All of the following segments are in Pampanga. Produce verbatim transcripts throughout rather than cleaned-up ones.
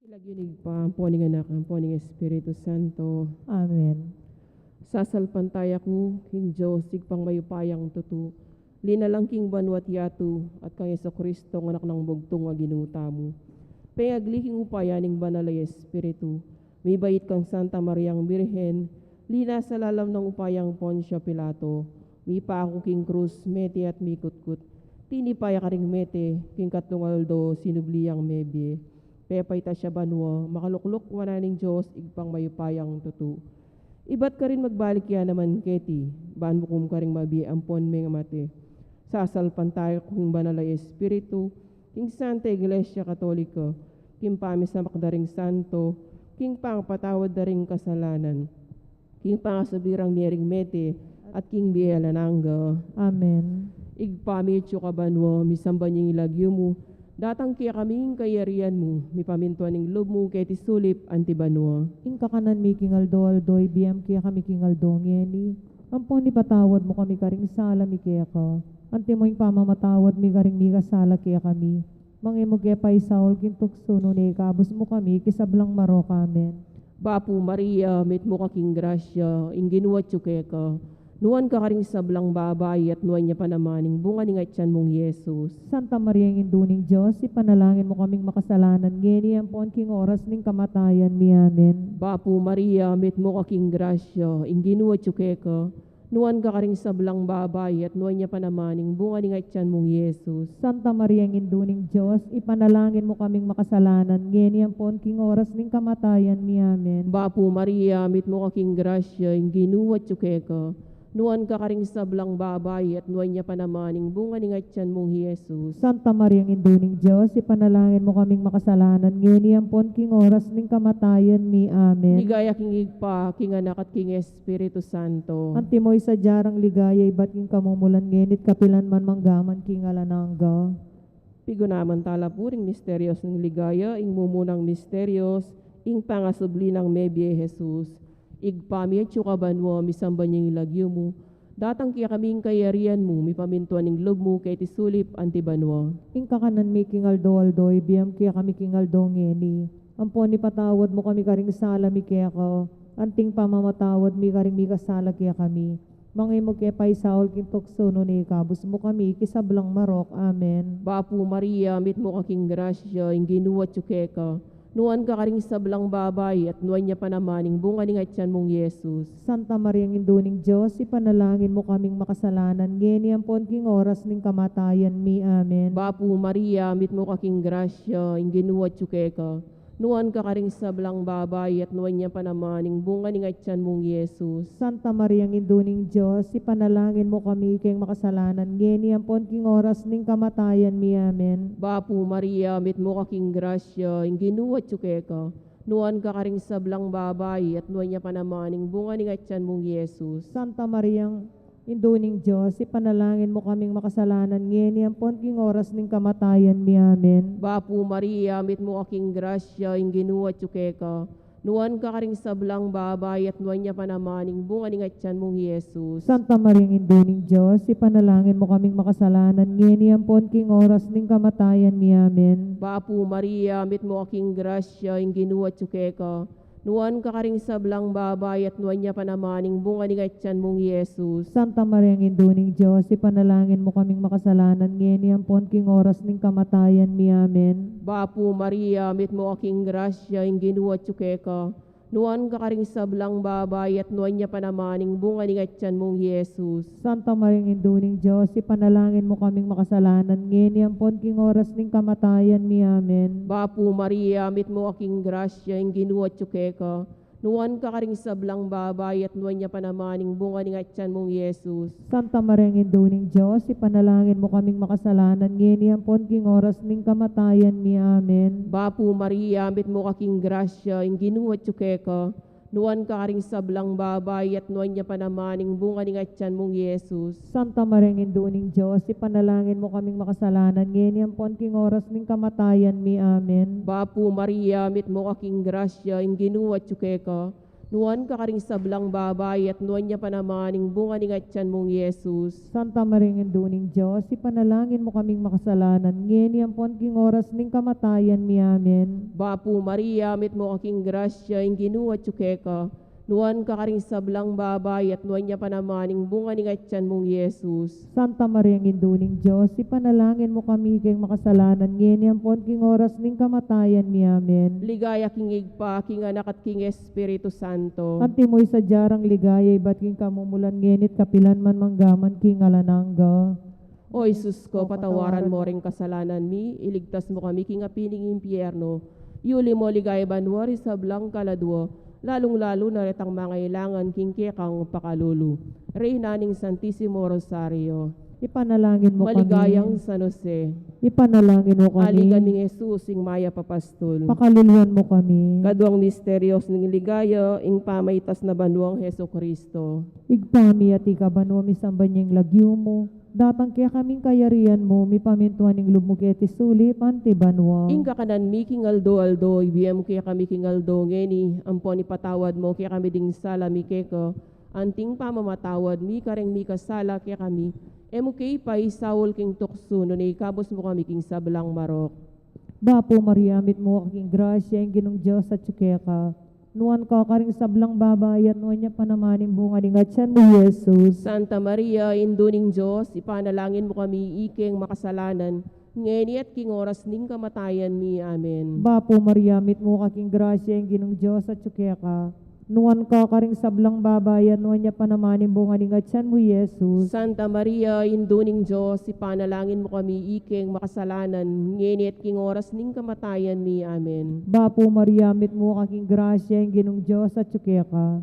Lagyu ning Ibpa, ampo ning Anak, ampo ning Espiritu Santo. Amen. Sasalpantaya ku king Dios, Ibpang mayupayang tutu, linalang king banua't yatu, at kang Jesucristo, Anak nang bugtung a Ginu tamu. Pengagli king upaya ning Banal a Espiritu, mibait kang Santa Mariang Birhen, linasa lalam nang upayang Poncio Pilato, mipaku king krus, mete at mikutkut. Tinipa ya karing mete, king katlung aldo sinubli yang mebie. Pepaitas ya banua, makalukluk wanan ning Dios, Ibpang mayupayang tutu. Ibat karin magbalik ya naman keti, ban mukum karing mabie ampon mengamate. Sasalpantaya ku king Banal a Espiritu, king Santa Iglesia Katolika, king pamisamak da ring santo, king pangapatawad da ring kasalanan, king pangasubli rang mie ring mete, at king bie alang angga. Amen. Ibpa mi, atsu ka banua, misamban ya ing lagyu mu, datang kekami ing kayarian mu, mipamintuan ing lub mu keti sulip anti banua. Ing kakanan mi king aldo-aldo, ibie mu kekami king aldo ngeni, ampon ipatawad mu kami karing sala mi keka, anti mo ing pamamatawad mi karing mikasala kekami. Manga e mu ke paisaul king tuksu, nune ikabus mu kami king sablang marok. Amen. Bapu Maria, mitmu ka king grasya, ing Ginu atyu keka. Nuan ka karing sablang babai, at nuan ya pa naman ing bunga ning atyan mung Jesus. Santa Maria, Indu ning Dios, ipanalangin mu kaming makasalanan, ngeni ampon king oras ning kamatayan mi. Amen. Bapu Maria, mitmu ka king grasya, ing Ginu atyu keka. Nuan ka karing sablang babai, at nuan ya pa naman ing bunga ning atyan mung Jesus. Santa Maria, Indu ning Dios, ipanalangin mu kaming makasalanan, ngeni ampon king oras ning kamatayan mi. Amen. Bapu Maria, mitmu ka king grasya, ing Ginu atyu keka. Nuan ka karing sablang babai, at nuan ya pa naman ing bunga ning atyan mung Jesus. Santa Maria, Indu ning Dios, ipanalangin mu kaming makasalanan, ngeni ampon king oras ning kamatayan mi. Amen. Ligaya king Ibpa, king Anak, at king Espiritu Santo. Antimo ing sadya rang ligaya ibat king kamumulan, ngeni't kapilan man, manggaman king alang angga. Pigunaman tala pu ring misterios ning ligaya, ing mumunang misterios, ing pangasubli nang mebie Jesus. Ibpa mi atsu ka banua, misamban ya ing lagyu mu. Datang kekami ing kayarian mu, mipamintuan ing lub mu keti sulip anti banua. Ing kakanan mi king aldo-aldo, ibie mu kekami king aldo ngeni. Ampon ipatawad mu kami karing sala mi keka, anting pamamatawad mi karing mikasala kekami. Manga e mu ke paisaul king tuksu, nune ikabus mu kami king sablang marok. Amen. Bapu Maria, mitmu ka king grasya, ing Ginu atyu keka. Nuan ka karing sablang babai, at nuan ya pa naman ing bunga ning atyan mung Jesus. Santa Maria, Indu ning Dios, ipanalangin mu kaming makasalanan, ngeni ampon king oras ning kamatayan mi. Amen. Bapu Maria, mitmu ka king grasya, ing Ginu atyu keka. Nuan ka karing sablang babai, at nuan ya pa naman ing bunga ning atyan mung Jesus. Santa Maria, Indu ning Dios, ipanalangin mu kami king makasalanan, ngeni ampon king oras ning kamatayan mi. Amen. Bapu Maria, mitmu ka king grasya, ing Ginu atyu keka. Nuan ka karing sablang babai, at nuan ya pa naman ing bunga ning atyan mung Jesus. Santa Maria, Indu ning Dios, ipanalangin mu kaming makasalanan, ngeni ampon king oras ning kamatayan mi. Amen. Bapu Maria, mitmu ka king grasya, ing Ginu atyu keka. Nuan ka karing sablang babai, at nuan ya pa naman ing bunga ning atyan mung Jesus. Santa Maria, Indu ning Dios, ipanalangin mu kaming makasalanan, ngeni ampon king oras ning kamatayan mi. Amen. Bapu Maria, mitmu ka king grasya, ing Ginu atyu keka. Nuan ka karing sablang babai, at nuan ya pa naman ing bunga ning atyan mung Jesus. Santa Maria, Indu ning Dios, ipanalangin mu kaming makasalanan, ngeni ampon king oras ning kamatayan mi. Amen. Bapu Maria, mitmu ka king grasya, ing Ginu atyu keka. Nuan ka karing sablang babai, at nuan ya pa naman ing bunga ning atyan mung Jesus. Santa Maria, Indu ning Dios, ipanalangin mu kaming makasalanan, ngeni ampon king oras ning kamatayan mi. Amen. Bapu Maria, mitmu ka king grasya, ing Ginu atyu keka. Nuan ka karing sablang babai, at nuan ya pa naman ing bunga ning atyan mung Jesus. Santa Maria, Indu ning Dios, ipanalangin mu kaming makasalanan, ngeni ampon king oras ning kamatayan mi. Amen. Bapu Maria, mitmu ka king grasya, ing Ginu atyu keka. Nuan ka karing sablang babai, at nuan ya pa naman ing bunga ning atyan mung Jesus. Santa Maria, Indu ning Dios, ipanalangin mu kaming makasalanan, ngeni ampon king oras ning kamatayan mi. Amen. Bapu Maria, mitmu ka king grasya, ing Ginu atyu keka. Nuan ka karing sablang babai, at nuan ya pa naman ing bunga ning atian mung Jesus. Santa Maria, Indu ning Dios, ipanalangin mu kaming makasalanan, ngeni ampon king oras ning kamatayan mi. Amen. Bapu Maria, mitmu ka king grasya, ing Ginu atyu keka. Nuan ka karing sablang babai, at nuan ya pa naman ing bunga ning atian mung Jesus. Santa Maria, Indu ning Dios, ipanalangin mu kami king makasalanan, ngeni ampon king oras ning kamatayan mi. Amen. Ligaya king Ibpa, king Anak, at king Espiritu Santo. Antimo ing sadya rang ligaya ibat king kamumulan, ngeni at kapilan man, mangga man king alang angga. O Jesus ko, patawaran mo ring kasalanan mi, iligtas mu kami king api ning impyerno, yuli mo king banua ring sablang kaladua, lalung-lalu na retang mangailangan king kekang pakalulu. Reyna ning Santisimo Rosario. Ipanalangin mu kami. Maligayang San Jose. Ipanalangin mu kami. Aligan nang Jesus, ing mayap a pastul. Pakaluluan mu kami. Kaduang misteryos ning ligaya, ing pamaitas na banua nang Jesucristo. Ibpa mi atsu ka banua, misamban ya ing lagyu mu. Datang kekami ing kayarian mu, mipamintuan ing lub mu keti sulip anti banua. Ing kakanan mi king aldo-aldo, ibie mu kekami king aldo ngeni, ampon ipatawad mu kekami ding sala mi keka, anti ing pamamatawad mi kareng mikasala kekami. E mu ke paisaul king tuksu, nune ikabus mu kami king sablang marok. Bapu Maria, mitmu ka king grasya, ing Ginung Dios atyu keka. Nuan ka karing sablang babai, at nuan ya pa naman ing bunga ning atian mu, Jesus. Santa Maria, Indu ning Dios, ipanalangin mu kami ikeng makasalanan, ngeni at king oras ning kamatayan mi. Amen. Bapu Maria, mitmu ka king grasya, ing Ginung Dios atyu keka. Nuan ka karing sablang babai, at nuan ya pa naman ing bunga ning atian mu, Jesus. Santa Maria, Indu ning Dios, ipanalangin mu kami ikeng makasalanan, ngeni at king oras ning kamatayan mi. Amen. Bapu Maria, mitmu ka king grasya, ing Ginung Dios atyu keka.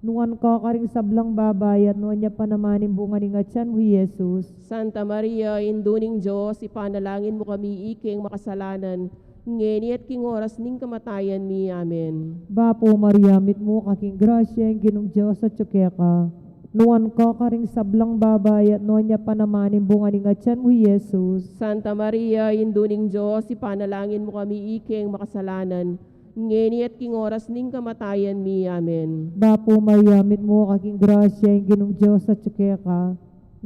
Nuan ka karing sablang babai, at nuan ya pa naman ing bunga ning atian mu, Jesus. Santa Maria, Indu ning Dios, ipanalangin mu kami ikeng makasalanan, ngeni at king oras ning kamatayan mi. Amen. Bapu Maria, mitmu ka king grasya, ing Ginung Dios atyu keka. Nuan ka karing sablang babai, at nuan ya pa naman ing bunga ning atian mu, Jesus. Santa Maria, Indu ning Dios, ipanalangin mu kami ikeng makasalanan, ngeni at king oras ning kamatayan mi. Amen. Bapu Maria, mitmu ka king grasya, ing Ginung Dios atyu keka.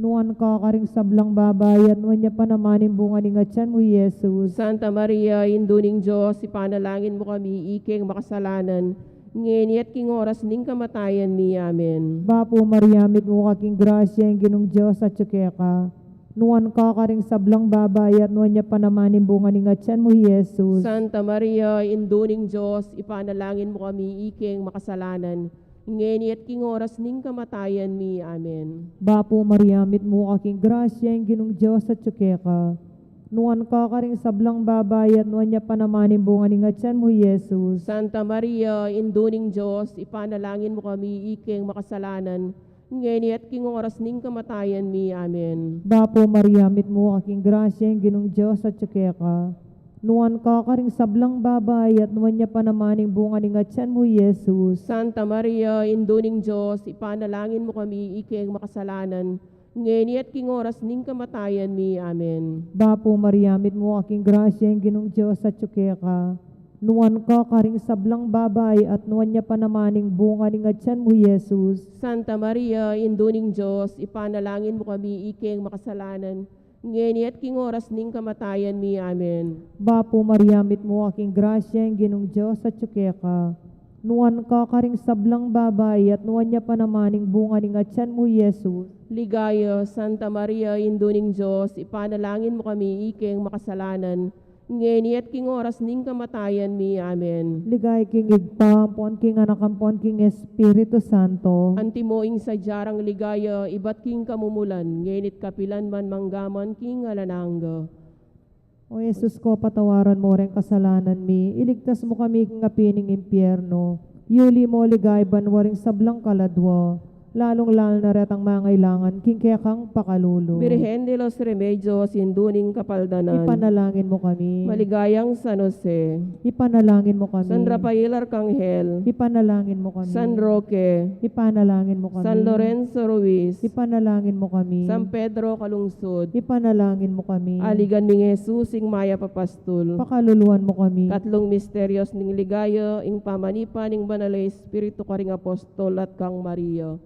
Nuan ka karing sablang babai, at nuan ya pa naman ing bunga ning atian mu, Jesus. Santa Maria, Indu ning Dios, ipanalangin mu kami ikeng makasalanan, ngeni at king oras ning kamatayan mi. Amen. Bapu Maria, mitmu ka king grasya, ing Ginung Dios atyu keka. Nuan ka karing sablang babai, at nuan ya pa naman ing bunga ning atian mu, Jesus. Santa Maria, Indu ning Dios, ipanalangin mu kami ikeng makasalanan, ngeni at king oras ning kamatayan mi. Amen. Bapu Maria, mitmu ka king grasya, ing Ginung Dios atyu keka. Nuan ka karing sablang babai, at nuan ya pa naman ing bunga ning atian mu, Jesus. Santa Maria, Indu ning Dios, ipanalangin mu kami ikeng makasalanan, ngeni at king oras ning kamatayan mi. Amen. Bapu Maria, mitmu ka king grasya, ing Ginung Dios atyu keka. Nuan ka karing sablang babai, at nuan ya pa naman ing bunga ning atian mu, Jesus. Santa Maria, Indu ning Dios, ipanalangin mu kami ikeng makasalanan, ngeni at king oras ning kamatayan mi. Amen. Bapu Maria, mitmu ka king grasya, ing Ginung Dios atyu keka. Nuan ka karing sablang babai, at nuan ya pa naman ing bunga ning atian mu, Jesus. Santa Maria, Indu ning Dios, ipanalangin mu kami ikeng makasalanan, ngeni at king oras ning kamatayan mi. Amen. Bapu Maria, mitmu ka king grasya, ing Ginung Dios atyu keka. Nuan ka karing sablang babai, at nuan ya pa naman ing bunga ning atian mu, Jesus. Ligaya, Santa Maria, Indu ning Dios, ipanalangin mu kami ikeng makasalanan, ngeni at king oras ning kamatayan mi. Amen. Ligaya king Ibpa, ampon king Anak, ampon king Espiritu Santo. Antimo ing sadya rang ligaya ibat king kamumulan, ngeni at kapilan man, mangga man king alang angga. O Jesus ko, patawaran mo reng kasalanan mi, iligtas mu kami king api ning impyerno, yuli mo king banua ring sablang kaladua, lalung-lalu na retang mangailangan king kekang pakalulu. Birhen de los Remedios, Indu ning Kapaldanan, ipanalangin mu kami. Maligayang San Jose, ipanalangin mu kami. San Rafael Arcangel, ipanalangin mu kami. San Roque, ipanalangin mu kami. San Lorenzo Ruiz, ipanalangin mu kami. San Pedro Calungsod, ipanalangin mu kami. Aligan ming Jesus, ing mayap a pastul, pakaluluan mu kami. Katlung misterios ning ligaya, ing pamanipa ning Banal a Espiritu karing apostol at kang Maria.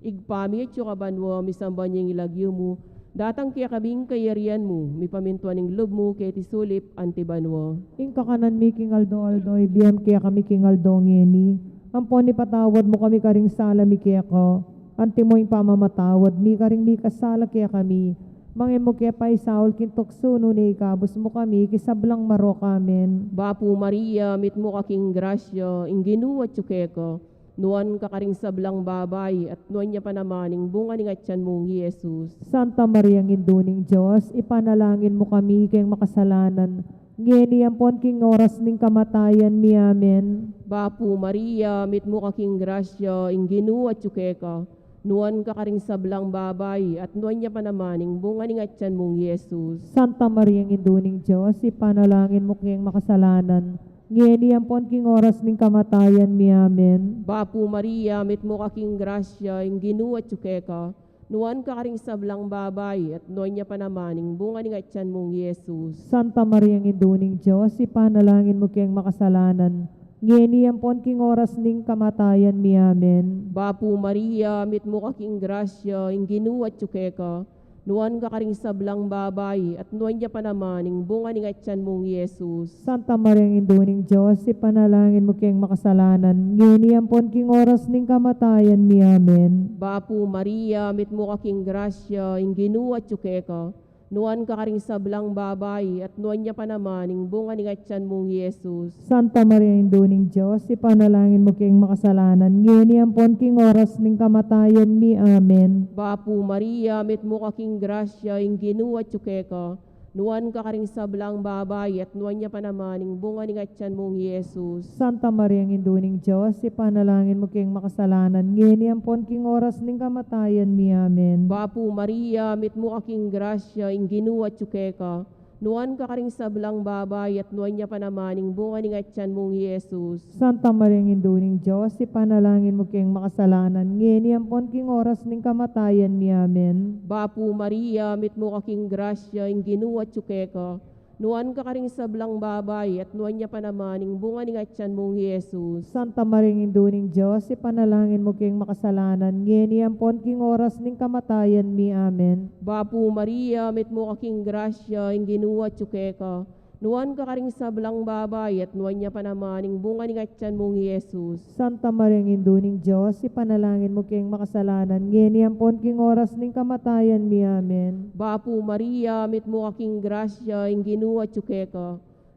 Ibpa mi, atsu ka banua, misamban ya ing lagyu mu, datang kekami ing kayarian mu, mipamintuan ing lub mu keti sulip anti banua. Ing kakanan mi king aldo-aldo, ibie mu kekami king aldo ngeni. Ampon ipatawad mu kami karing sala mi keka, anti mo ing pamamatawad mi karing mikasala kekami. Manga e mu ke paisaul king tuksu, nune ikabus mu kami king sablang marok. Amen. Bapu Maria, mitmu ka king grasya, ing Ginu atsu keka. Nuan ka karing sablang babai, at nuan ya pa naman ing bunga ning atyan mung Jesus. Santa Maria, Indu ning Dios, ipanalangin mu kami keng makasalanan, ngeni ampon king oras ning kamatayan mi. Amen. Bapu Maria, mitmu ka king grasya, ing Ginu atsu keka. Nuan ka karing sablang babai, at nuan ya pa naman ing bunga ning atyan mung Jesus. Santa Maria, Indu ning Dios, ipanalangin mu keng makasalanan, ngeni ampon king oras ning kamatayan mi. Amen. Bapu Maria, mitmu ka king grasya, ing Ginu atsu keka. Nuan ka karing sablang babai, at nuan ya pa naman ing bunga ning atyan mung Jesus. Santa Maria, Indu ning Dios, ipanalangin mu keng makasalanan, ngeni ampon king oras ning kamatayan mi. Amen. Bapu Maria, mitmu ka king grasya, ing Ginu atsu keka. Nuan ka karing sablang babai, at nuan ya pa naman ing bunga ning atyan mung Jesus. Santa Maria, Indu ning Dios, ipanalangin mu keng makasalanan, ngeni ampon king oras ning kamatayan mi. Amen. Bapu Maria, mitmu ka king grasya, ing Ginu atsu keka. Nuan ka karing sablang babai, at nuan ya pa naman ing bunga ning atyan mung Jesus. Santa Maria, Indu ning Dios, ipanalangin mu keng makasalanan, ngeni ampon king oras ning kamatayan mi. Amen. Bapu Maria, mitmu ka king grasya, ing Ginu atsu keka. Nuan ka karing sablang babai, at nuan ya pa naman ing bunga ning atyan mung Jesus. Santa Maria, Indu ning Dios, ipanalangin mu keng makasalanan, ngeni ampon king oras ning kamatayan mi. Amen. Bapu Maria, mitmu ka king grasya, ing Ginu atsu keka. Nuan ka karing sablang babai, at nuan ya pa naman ing bunga ning atyan mung Jesus. Santa Maria, Indu ning Dios, ipanalangin mu keng makasalanan, ngeni ampon king oras ning kamatayan mi. Amen. Bapu Maria, mitmu ka king grasya, ing Ginu atsu keka. Nuan ka karing sablang babai, at nuan ya pa naman ing bunga ning atyan mung Jesus. Santa Maria, Indu ning Dios, ipanalangin mu keng makasalanan, ngeni ampon king oras ning kamatayan mi. Amen. Bapu Maria, mitmu ka king grasya, ing Ginu atsu keka. Nuan ka karing sablang babai, at nuan ya pa naman ing bunga ning atyan mung Jesus. Santa Maria, Indu ning Dios, ipanalangin mu keng makasalanan, ngeni ampon king oras ning kamatayan mi. Amen. Bapu Maria, mitmu ka king grasya, ing Ginu atsu keka.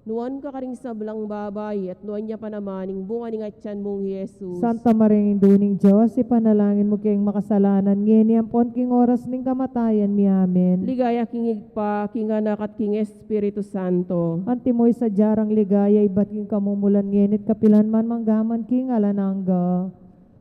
Nuan ka karing sablang babai, at nuan ya pa naman ing bunga ning atyan mung Jesus. Santa Maria, Indu ning Dios, ipanalangin mu keng makasalanan, ngeni ampon king oras ning kamatayan mi. Amen. Ligaya king Ibpa, king Anak, at king Espiritu Santo. Antimo ing sadya rang ligaya ibat king kamumulan, ngeni't kapilan man, manggaman king alang angga.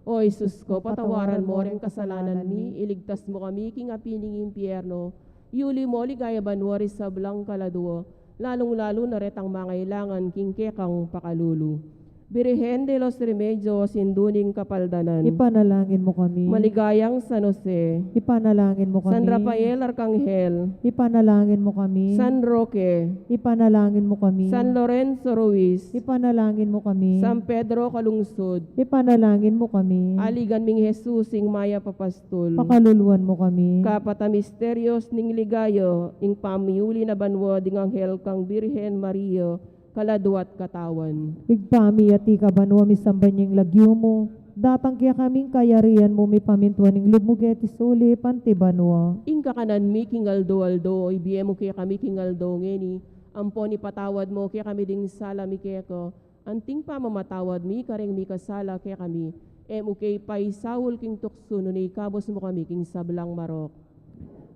O Jesus ko, patawaran mo ring kasalanan mi, iligtas mo kami king api ning impyerno, iuli mo king ligaya banua ring sablang kaladua, lalung-lalu na retang mangailangan king kekang pakalulu. Birhen de los Remedios, Indu ning Kapaldanan, ipanalangin mu kami. Maligayang San Jose, ipanalangin mu kami. San Rafael Arcangel, ipanalangin mu kami. San Roque, ipanalangin mu kami. San Lorenzo Ruiz, ipanalangin mu kami. San Pedro Calungsod, ipanalangin mu kami. Aligan ming Jesus, ing mayap a pastul, pakaluluan mu kami. Kapat a misterios ning ligaya, ing pamiuli na banua ding anghel kang Birhen Maria, kaladua't katawan. Ibpa mi, atiu ka banua, misamban ya ing lagyu mu, datang kekami ing kayarian mu, mipamintuan ing lub mu keti sulip anti banua. Ing kakanan mi king aldo-aldo, ibie mu kekami king aldo ngeni, ampon ipatawad mu kekami ding sala mi keka, anting pamamatawad mi kareng mikasala kekami. E mu ke paisaul king tuksu, nune ikabus mu kami king sablang marok.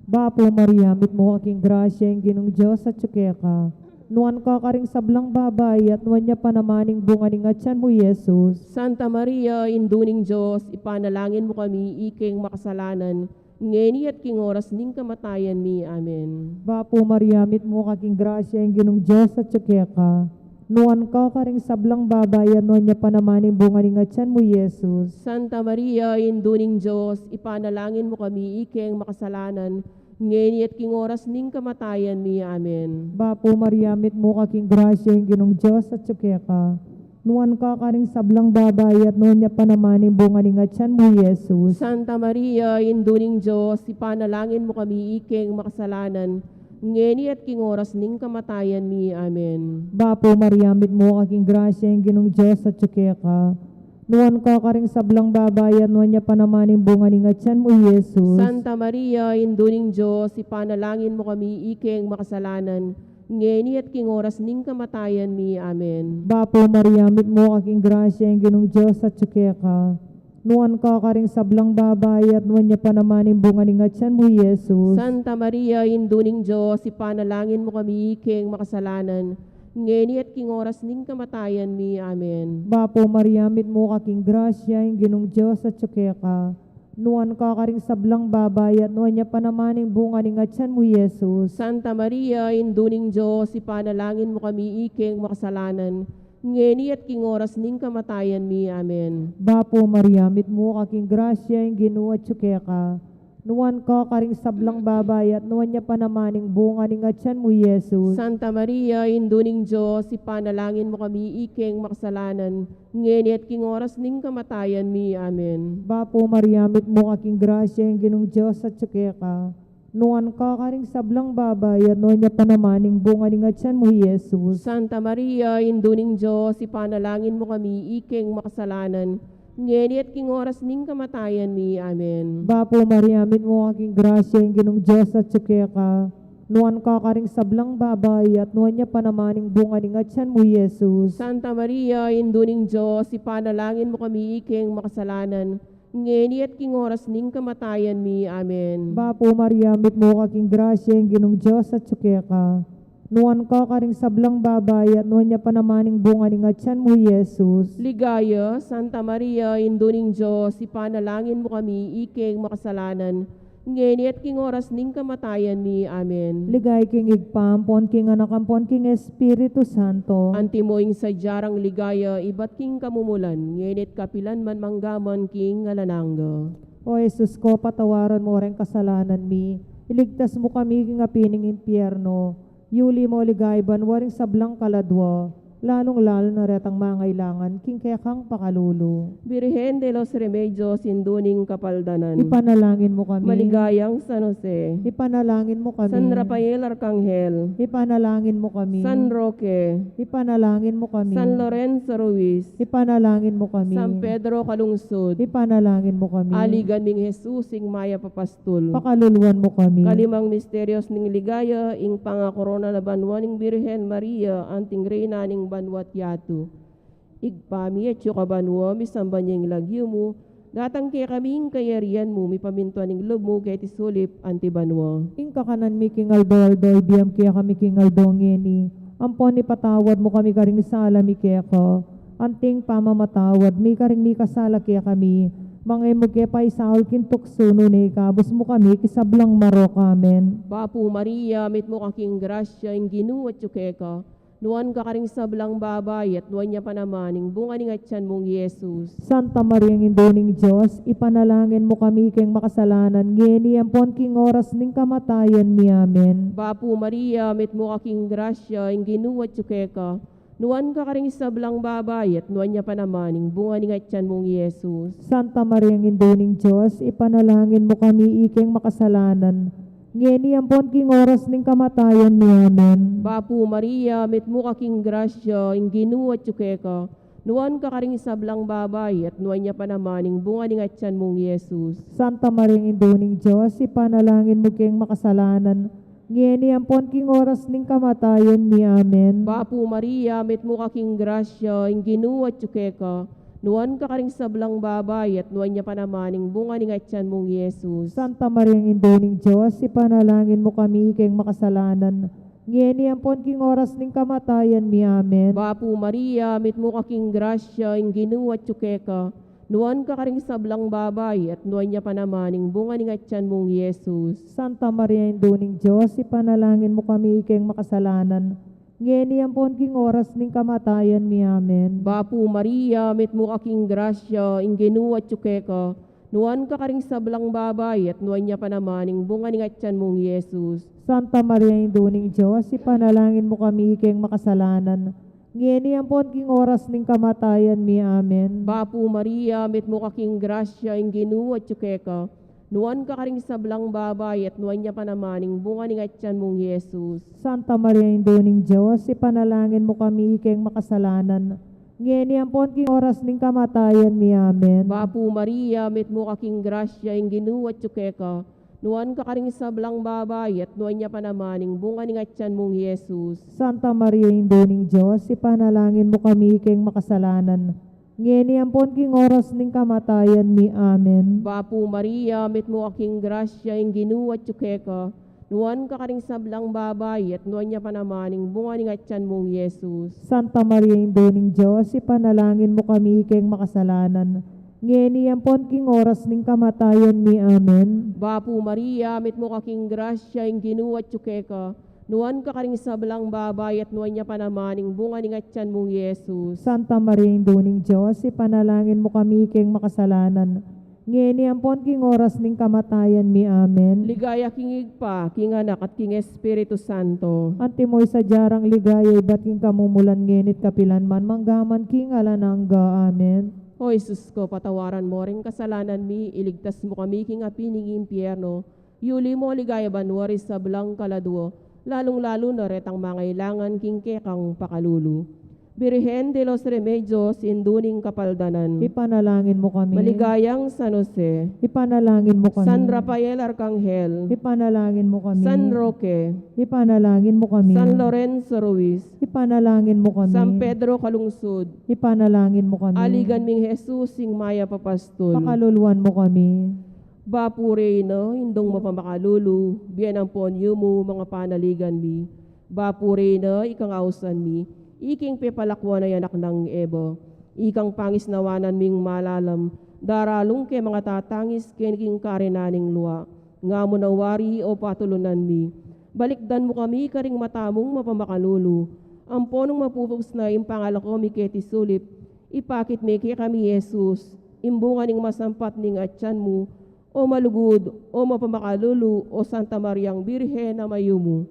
Bapu Maria, mitmu ka king grasya, ing Ginung Dios atyu keka. Nuan ka karing sablang babai, at nuan ya pa naman ing bunga ning atyan mu, Jesus. Santa Maria, Indu ning Dios, ipanalangin mu kami ikeng makasalanan, ngeni at king oras ning kamatayan mi. Amen. Bapu Maria, mitmu ka king grasya, ing Ginung Dios atyu keka. Nuan ka karing sablang babai, at nuan ya pa naman ing bunga ning atyan mu, Jesus. Santa Maria, Indu ning Dios, ipanalangin mu kami ikeng makasalanan, ngeni at king oras ning kamatayan mi. Amen. Bapu Maria, mitmu ka king grasya, ing Ginung Dios atyu keka. Nuan ka karing sablang babai, at nuan ya pa naman ing bunga ning atyan mu, Jesus. Santa Maria, Indu ning Dios, ipanalangin mu kami ikeng makasalanan, ngeni at king oras ning kamatayan mi. Amen. Bapu Maria, mitmu ka king grasya, ing Ginung Dios atyu keka. Nuan ka karing sablang babai, at nuan ya pa naman ing bunga ning atyan mu, Jesus. Santa Maria, Indu ning Dios, ipanalangin mu kami ikeng makasalanan, ngeni at king oras ning kamatayan mi. Amen. Bapu Maria, mitmu ka king grasya, ing Ginung Dios atyu keka. Nuan ka karing sablang babai, at nuan ya pa naman ing bunga ning atyan mu, Jesus. Santa Maria, Indu ning Dios, ipanalangin mu kami ikeng makasalanan, ngeni at king oras ning kamatayan mi. Amen. Bapu Maria, mitmu ka king grasya, ing Ginung Dios atyu keka. Nuan ka karing sablang babai, at nuan ya pa naman ing bunga ning atyan mu, Jesus. Santa Maria, Indu ning Dios, ipanalangin mu kami ikeng makasalanan, ngeni at king oras ning kamatayan mi. Amen. Bapu Maria, mitmu ka king grasya, ing Ginu atyu keka. Nuan ka karing sablang babai, at nuan ya pa naman ing bunga ning atyan mu, Jesus. Santa Maria, Indu ning Dios, ipanalangin mu kami ikeng makasalanan, ngeni at king oras ning kamatayan mi. Amen. Bapu Maria, mitmu ka king grasya, ing Ginung Dios atyu keka. Nuan ka karing sablang babai, at nuan ya pa naman ing bunga ning atyan mu, Jesus. Santa Maria, Indu ning Dios, ipanalangin mu kami ikeng makasalanan, ngeni at king oras ning kamatayan mi. Amen. Bapu Maria, mitmu ka king grasya, ing Ginung Dios atyu keka. Nuan ka karing sablang babai, at nuan ya pa naman ing bunga ning atyan mu, Jesus. Santa Maria, Indu ning Dios, ipanalangin mu kami ikeng makasalanan, ngeni at king oras ning kamatayan mi. Amen. Bapu Maria, mitmu ka king grasya, ing Ginung Dios atyu keka. Nuan ka karing sablang babai, at nuan ya pa naman ing bunga ning atyan mu, Jesus. Ligaya, Santa Maria, Indu ning Dios, ipanalangin mu kami ikeng makasalanan, ngeni at king oras ning kamatayan mi. Amen. Ligaya king Ibpa, ampon king Anak, ampon king Espiritu Santo. Antimo ing sadya rang ligaya ibat king kamumulan, ngeni at kapilan man, manggaman king alang angga. O Jesus ko, patawaran mu reng kasalanan mi, iligtas mu kami king api ning impyerno, yuli mu ligaya banua ring sablang kaladua, lalung-lalu na retang mangailangan king kekang pakalulu. Birhen de los Remedios, Indu ning Kapaldanan. Ipanalangin mu kami. Maligayang San Jose. Ipanalangin mu kami. San Rafael Arcangel. Ipanalangin mu kami. San Roque. Ipanalangin mu kami. San Lorenzo Ruiz. Ipanalangin mu kami. San Pedro Calungsod. Ipanalangin mu kami. Aligan ming Jesus, ing mayap a pastul. Pakaluluan mu kami. Kalimang misterios ning ligaya, ing pangakorona na banua ning Birhen Maria anting Reyna ning banua't yatu. Ibpa mi, atsu ka banua, misamban ya ing lagyu mu, datang kekami ing kayarian mu, mipamintuan ing lub mu keti sulip anti banua. Ing kakanan mi king aldo-aldo ibie mu kekami king aldo ngeni, ampon ipatawad mu kami karing sala mi keka, anting pamamatawad mi karing mikasala kekami, manga e mu ke paisaul king tuksu, nune ikabus mu kami king sablang marok. Amen. Bapu Maria, mitmu ka king grasya, ing Ginu atsu keka. Nuan ka karing sablang babai, at nuan ya pa naman ing bunga ning atyan mung Jesus. Santa Maria, Indu ning Dios, ipanalangin mu kami keng makasalanan, ngeni ampon king oras ning kamatayan mi. Amen. Bapu Maria, mitmu ka king grasya, ing Ginu atsu keka. Nuan ka karing sablang babai, at nuan ya pa naman ing bunga ning atyan mung Jesus. Santa Maria, Indu ning Dios, ipanalangin mu kami ikeng makasalanan, ngeni ampon king oras ning kamatayan mi. Amen. Bapu Maria, mitmu ka king grasya, ing Ginu atsu keka. Nuan ka karing sablang babai, at nuan ya pa naman ing bunga ning atyan mung Jesus. Santa Maria, Indu ning Dios, ipanalangin mu keng makasalanan, ngeni ampon king oras ning kamatayan mi. Amen. Bapu Maria, mitmu ka king grasya, ing Ginu atsu keka. Nuan ka karing sablang babai, at nuan ya pa naman ing bunga ning atyan mung Jesus. Santa Maria, Indu ning Dios, ipanalangin mu kami keng makasalanan, ngeni ampon king oras ning kamatayan mi. Amen. Bapu Maria, mitmu ka king grasya, ing Ginu atyu keka, nuan ka karing sablang babai, at nuan ya pa naman ing bunga ning atyan mung Jesus. Santa Maria, Indu ning Dios, ipanalangin mu kami ikeng makasalanan, ngeni ampon king oras ning kamatayan mi. Amen. Bapu Maria, mitmu ka king grasya, ing Ginu atyu keka, nuan ka karing sablang babai, at nuan ya pa naman ing bunga ning atyan mung Jesus. Santa Maria, Indu ning Dios, ipanalangin mu kami ikeng makasalanan, ngeni ampon king oras ning kamatayan mi. Amen. Bapu Maria, mitmu ka king grasya, ing Ginu atyu keka, nuan ka karing sablang babai, at nuan ya pa naman ing bunga ning atyan mung Jesus. Santa Maria, Indu ning Dios, ipanalangin mu kami ikeng makasalanan, ngeni ampon king oras ning kamatayan mi. Amen. Bapu Maria, mitmu ka king grasya, ing Ginu atyu keka, nuan ka karing sablang babai, at nuan ya pa naman ing bunga ning atyan mung Jesus. Santa Maria, Indu ning Dios, ipanalangin mu kami ikeng makasalanan, ngeni ampon king oras ning kamatayan mi. Amen. Bapu Maria, mitmu ka king grasya, ing Ginu atyu keka, nuan ka karing sablang babai, at nuan ya pa naman ing bunga ning atyan mung Jesus. Santa Maria, Indu ning Dios, ipanalangin mu kami ikeng makasalanan, ngeni ampon king oras ning kamatayan mi. Amen. Bapu Maria, mitmu ka king grasya, ing Ginu atyu keka, nuan ka karing sablang babai, at nuan ya pa naman ing bunga ning atyan mung Jesus. Santa Maria, Indu ning Dios, ipanalangin mu kami ikeng makasalanan, ngeni ampon king oras ning kamatayan mi. Amen. Ligaya king Ibpa, king Anak, at king Espiritu Santo. Antimo ing sadyang ligaya ibat king kamumulan, ngeni at kapilan man, mangga man king alang angga. Amen. O Jesus ko, patawaran mu ring kasalanan mi, iligtas mu kami king api ning impyerno, yuli mu king ligaya banua ring sablang kaladua, lalung-lalu na retang mangailangan king kekang pakalulu. Birhen de los Remedios, Indu ning Kapaldanan. Ipanalangin mu kami. Maligayang San Jose. Ipanalangin mu kami. San Rafael Arkanghel. Ipanalangin mu kami. San Roque. Ipanalangin mu kami. San Lorenzo Ruiz. Ipanalangin mu kami. San Pedro Calungsod. Ipanalangin mu kami. Aligan ming Jesus, ing mayap a pastul. Pakaluluan mu kami. Bapu Reyna, Indung mapamakalulu, bie ampon yumu, manga panaligan mi. Bapu Reyna, ikang ausan mi, iking pepalakuan a anak nang Eva, ikang pangisnawanan ming malalam, daralung ke manga tatangis keni king karina ning lua, nga mu na wari o patulunan mi. Balikdan mu kami karing mata mung mapamakalulu, ampo nung mapupus na ing pangalako mi keti sulip, ipakit me kekami i Jesus, ing bunga ning masampat ning atyan mu, O malugud, o mapamakalulu, o Santa Mariang Birhen a mayumu.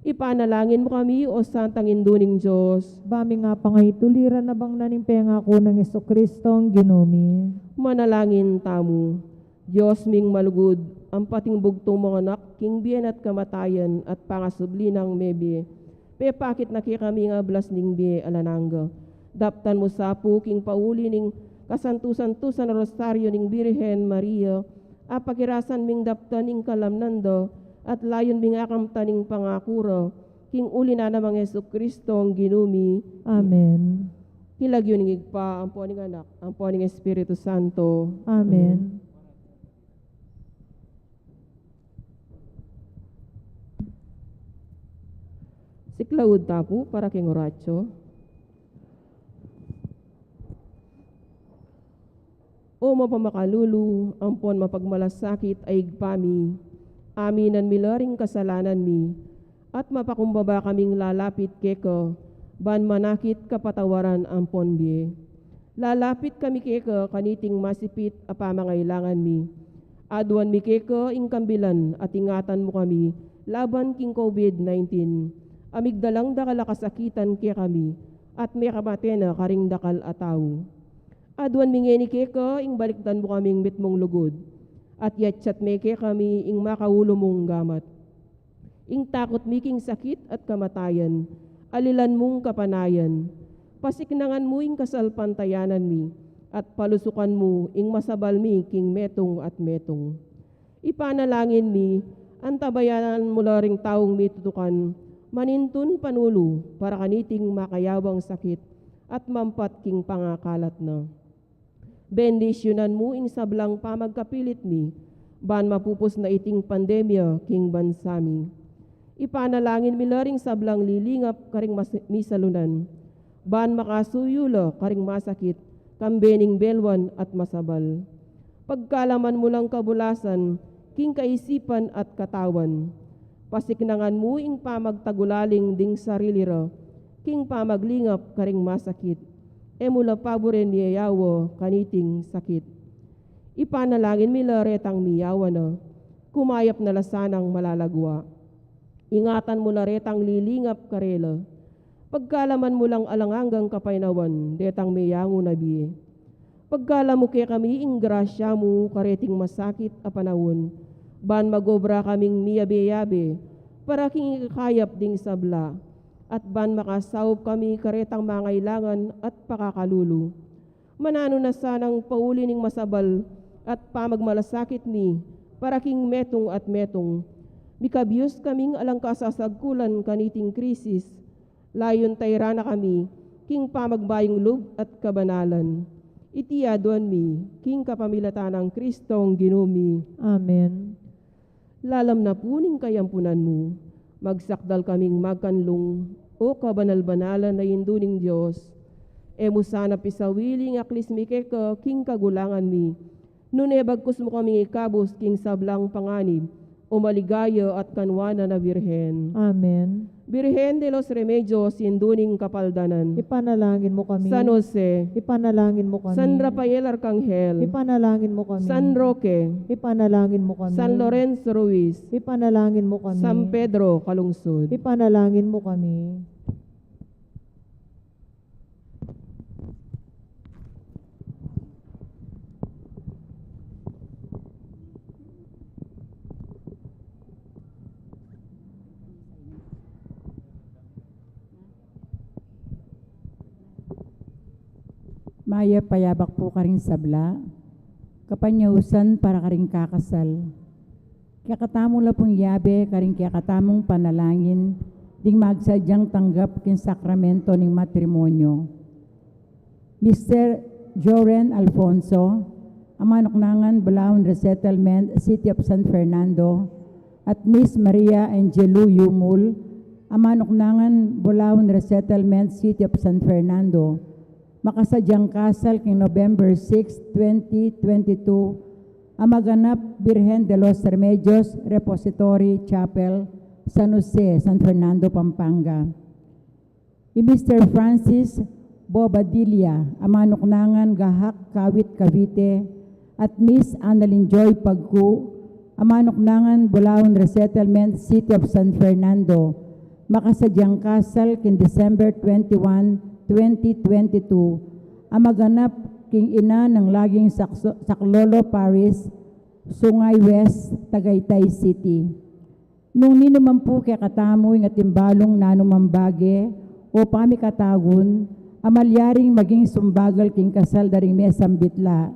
Ipanalangin mu kami, o Santang Indu ning Dios. Ba mi nga pangaituliran a bang na ning pengaku nang Jesucristong Ginu mi. Manalangin tamu. Dios ming malugud, ampat ing bugtung mung anak, king bie na at kamatayan at pangasubli nang mebie, pepakit na kekami ing ablas ning bie alang angga. Daptan mu sa pu king pauli ning kasantu-santusan a Rosario ning Birhen Maria, apakirasan ming daptan ing kalamnan da, at layun ming akamtan ing pangaku ra, king uli na nang Jesucristong Ginu mi. Amen. King lagyu ning Ibpa, ampo ning Anak, ampo ning Espiritu Santo. Amen. Siklaud ta pu para king oratio. O mapamakalulu, ampon mapagmalasakit a Ibpa mi, aminan mi la ring kasalanan mi, at mapakumbaba kaming lalapit keka, ban manakit kapatawaran ampon bie. Lalapit kami keka kaniting masipit a pamangailangan mi. Aduan mi keka ing kambilan at ingatan mu kami laban king COVID nineteen. A migdalang dakal a kasakitan kekami, at mekamate na karing dakal a tau. Aduan mi ngeni keka ing balikdan mu kaming mitmung lugud, at yatyat me kekami ing makaulu mung gamat. Ing takut mi king sakit at kamatayan, alilan mung kapanayan. Pasiknangan mu ing kasalpantayanan mi, at palusukan mu ing masabal mi king metung at metung. Ipanalangin mi, antabayanan mu la ring taung mitutukan, manintun panulu para kaniting makayawang sakit at mampat king pangakalat na. Bendisyunan mu ing sablang pamagkapilit mi, ban mapupus na iting pandemya king bansa mi. Ipanalangin mi la ring sablang lilingap karing mas-, misalunan, ban makasuyu la karing masakit, kambe ning belwan at masabal. Pagkalaman mu lang kabulasan king kaisipan at katawan. Pasiknangan mu ing pamagtagulaling ding sarili ra king pamaglingap karing masakit. E mu la paburen miyayawa kaniting sakit. Ipanalangin mi la retang miyawa na, kumayap na la sanang malalagwa. Ingatan mu la retang lilingap karela. Pagkalaman mu lang alang anggang kapaynawan detang meyangu na bie. Pagkalam mu kekami ing grasya mu kareting masakit a panaun, ban magobra kaming miyabe-yabe para king ikakayap ding sabla, at ban makasaup kami karetang mangailangan at pakakalulu. Mananu na sanang pauli ning masabal at pamagmalasakit mi para king metung at metung. Mikabius kaming alang kasasagkulan kaniting krisis, layun tayran na kami king pamagbayung lub at kabanalan. Iti aduan mi king kapamilatan nang Kristong Ginu mi. Amen. Lalam na pu ning kayampunan mu, magsakdal kaming magkanlung, O kabanal-banalan a Indu ning Dios. E mu sana pisawili ing aklis mi keka king kagulangan mi, nune bagkus mu kaming ikabus king sablang panganib, O maligaya at kanwanan a Birhen. Amen. Birhen de los Remedios, Indu ning Kapaldanan. Ipanalangin mu kami. San Jose. Ipanalangin mu kami. San Rafael Arkanghel. Ipanalangin mu kami. San Roque. Ipanalangin mu kami. San Lorenzo Ruiz. Ipanalangin mu kami. San Pedro Calungsod. Ipanalangin mu kami. Mayap a yabak pu karing sabla. Kapanyausan para karing kakasal. Kekatamu la pung yabe karing kekatamung panalangin ding magsadyang tanggap king sakramento ning matrimonyo. Mister Joren Alfonso, a manuknangan Balaun Resettlement, City of San Fernando, at Miss Maria Angelu Yumul, a manuknangan Balaun Resettlement, City of San Fernando, makasadyang kasal king November six, twenty twenty-two, a maganap Birhen de los Remedios Repository Chapel, San Jose, San Fernando, Pampanga. I Mister Francis Bobadilla, a manuknangan Gahak, Kawit, Cavite, at Miss Annalyn Joy Pagku, a manuknangan Bulaon Resettlement, City of San Fernando, makasadyang kasal king December twenty-one, twenty twenty-two, a maganap king ina nang laging Sakso-, Saklolo Parish, Sungay West, Tagaytay City. Nung ninuman pu kekatamu ing atin balung nanumang bage o pamikatagun a malyaring maging sumbagal king kasal da ring mesang bitla,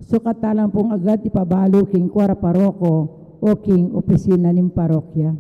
sukat tamu lang pung agad ipabalu king kora paroko o king opisina ning parokya.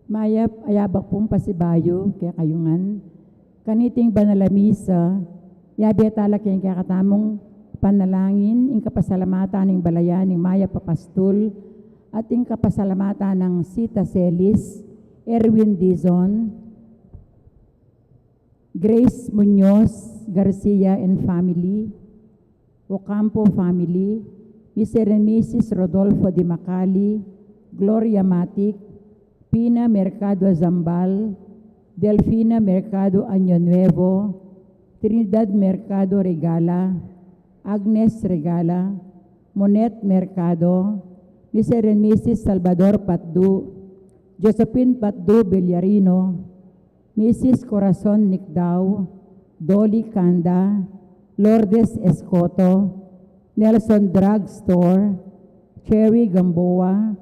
Mayap a yabak pung pasibayu kekayu ngan. Kaniting banal a misa, yabe tala king kekatamung panalangin ing kapasalamatan ning balayan ning mayap a pastul at ing kapasalamatan nang Sita Celis, Erwin Dizon, Grace Muñoz Garcia and family, Ocampo family, Mister and Missus Rodolfo de Macali, Gloria Matic, Pina Mercado Zambal, Delfina Mercado Año Nuevo, Trinidad Mercado Regala, Agnes Regala, Monet Mercado, Mister and Missus Salvador Patdu, Josephine Patdu Villarino, Missus Corazon Nicdao, Dolly Canda, Lourdes Escoto, Nelson Drug Store, Cherry Gamboa,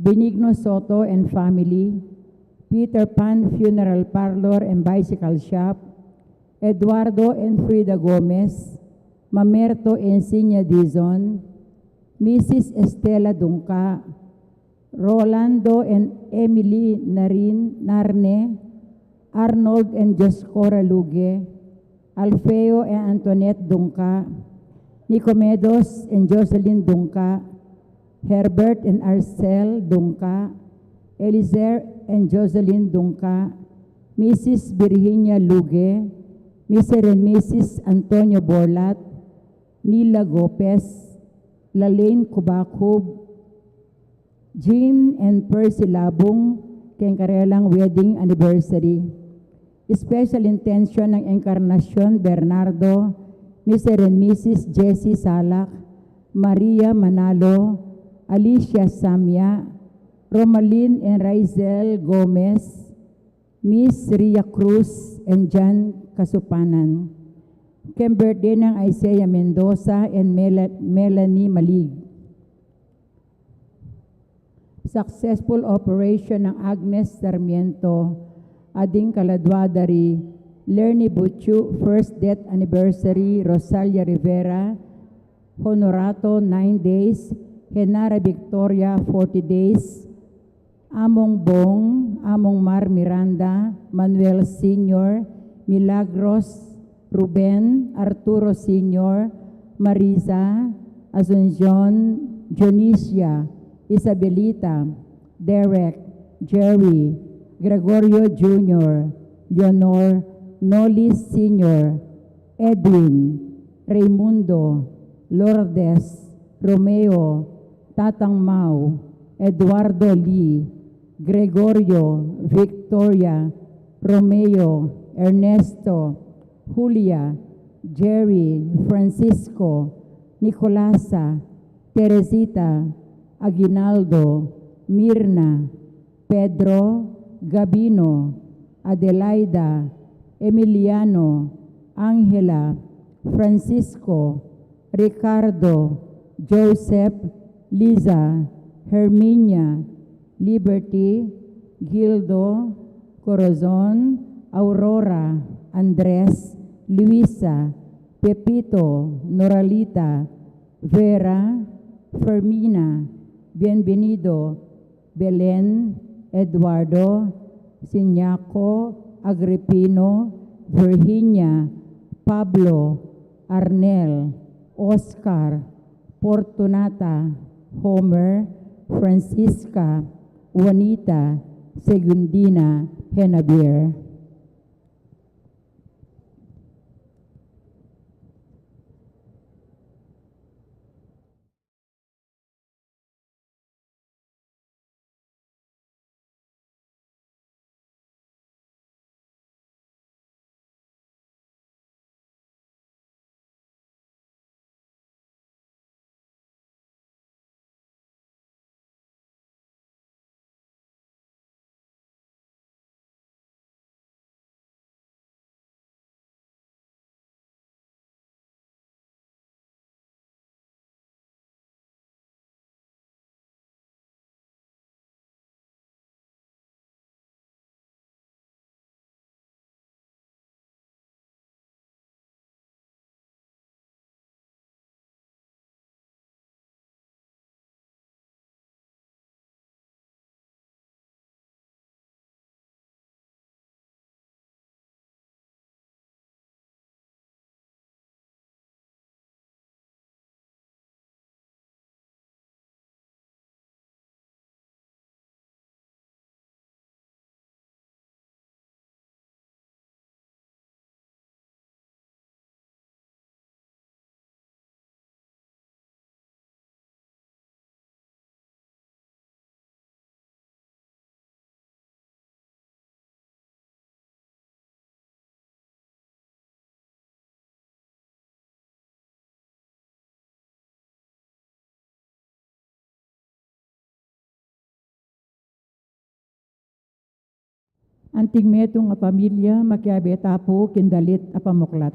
Benigno Soto and family, Peter Pan Funeral Parlor and Bicycle Shop, Eduardo and Frida Gomez, Mamerto and Sinya Dizon, Missus Estela Dungca, Rolando and Emily Narin, Narne, Arnold and Dioscora Luge, Alfeo and Antoinette Dungca, Nicomedos and Jocelyn Dungca, Herbert and Arcel Dungca, Elizer and Jocelyn Dungca, Missus Virginia Luge, Mister and Missus Antonio Borlat, Nila Gopez, Lalaine Cubacub, Jean and Percy Labung, keng karelang wedding anniversary. Special intention ng Encarnacion Bernardo, Mister and Missus Jessie Salak, Maria Manalo, Alicia Samia, Romalyn and Raizel Gomez, Miss Ria Cruz, and John Kasupanan. Keng birthday nang Isaiah Mendoza and Mela-, Melanie Malig. Successful operation ng Agnes Sarmiento, Ading Kaladua dari, Lerny Buchu, first death anniversary, Rosalia Rivera, Honorato, nine days, Genara Victoria, forty days, Among Bong, Among Mar Miranda, Manuel Senior, Milagros, Ruben, Arturo Senior, Marisa, Asuncion, Dionisia, Isabelita, Derek, Jerry, Gregorio Junior, Leonor, Nolis Senior, Edwin, Raymundo, Lourdes, Romeo, Tatang Mau, Eduardo Lee, Gregorio, Victoria, Romeo, Ernesto, Julia, Jerry, Francisco, Nicolasa, Teresita, Aguinaldo, Mirna, Pedro, Gabino, Adelaida, Emiliano, Angela, Francisco, Ricardo, Joseph, Liza, Herminia, Liberty, Gildo, Corazon, Aurora, Andres, Luisa, Pepito, Noralita, Vera, Fermina, Bienvenido, Belen, Eduardo, Siniaco, Agripino, Virginia, Pablo, Arnel, Oscar, Fortunata, Homer, Francisca, Juanita, Segundina, Henabir. Anting metung a pamilya, makiabe ta pu king dalit a pamuklat.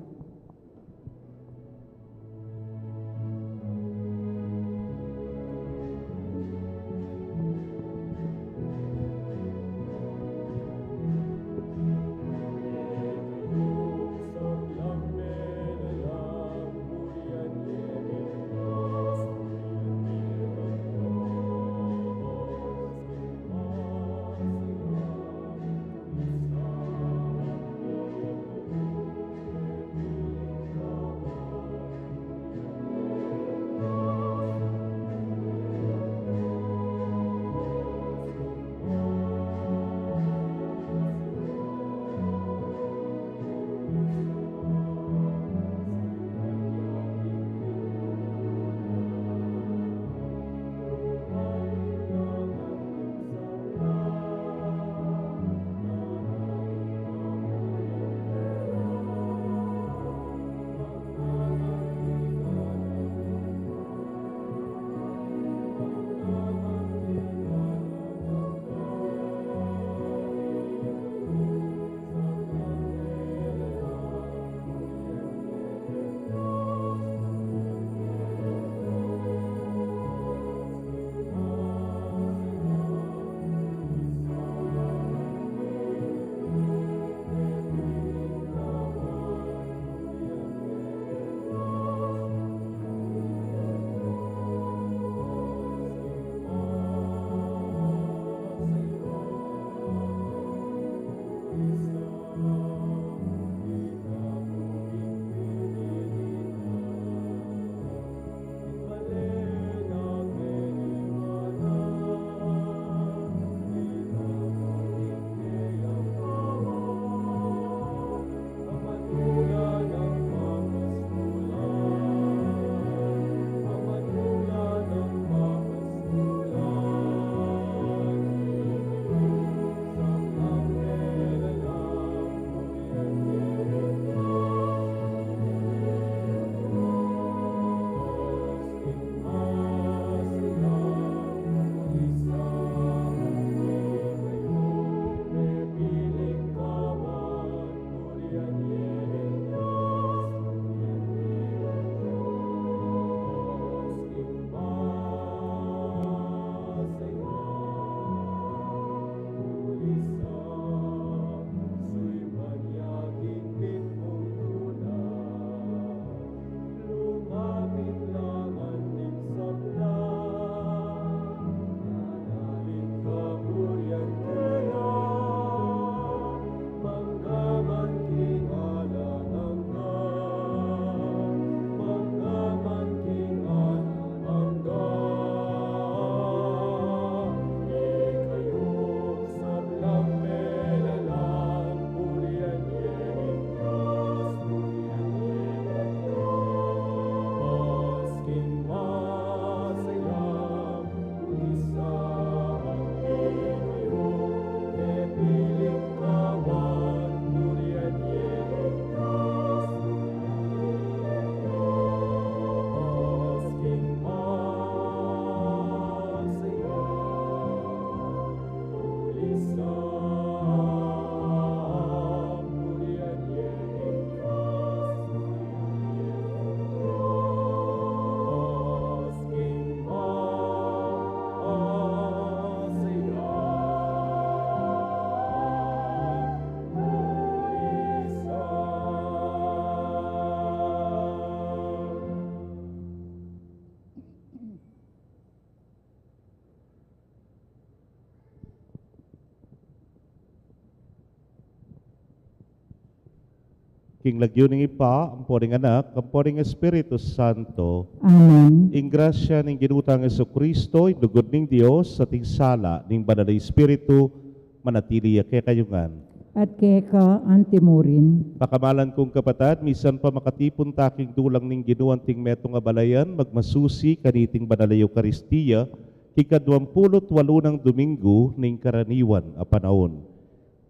King lagyu ning Ibpa, ampo ning Anak, ampo ning Espiritu Santo. Amen. Ing grasya ning Ginu tang Jesucristo, ing lugud ning Dios, at ing sala ning Banal a Espiritu, manatili ya kekayu ngan. At keka anti mu rin. Pakamalan kung kapatad, misan pa makatipun ta king dulang ning Ginu anting metung a balayan, magmasusi kaniting Banal a Eukaristia, king kadwampulu't walu nang Domingo ning karaniwan a panaun.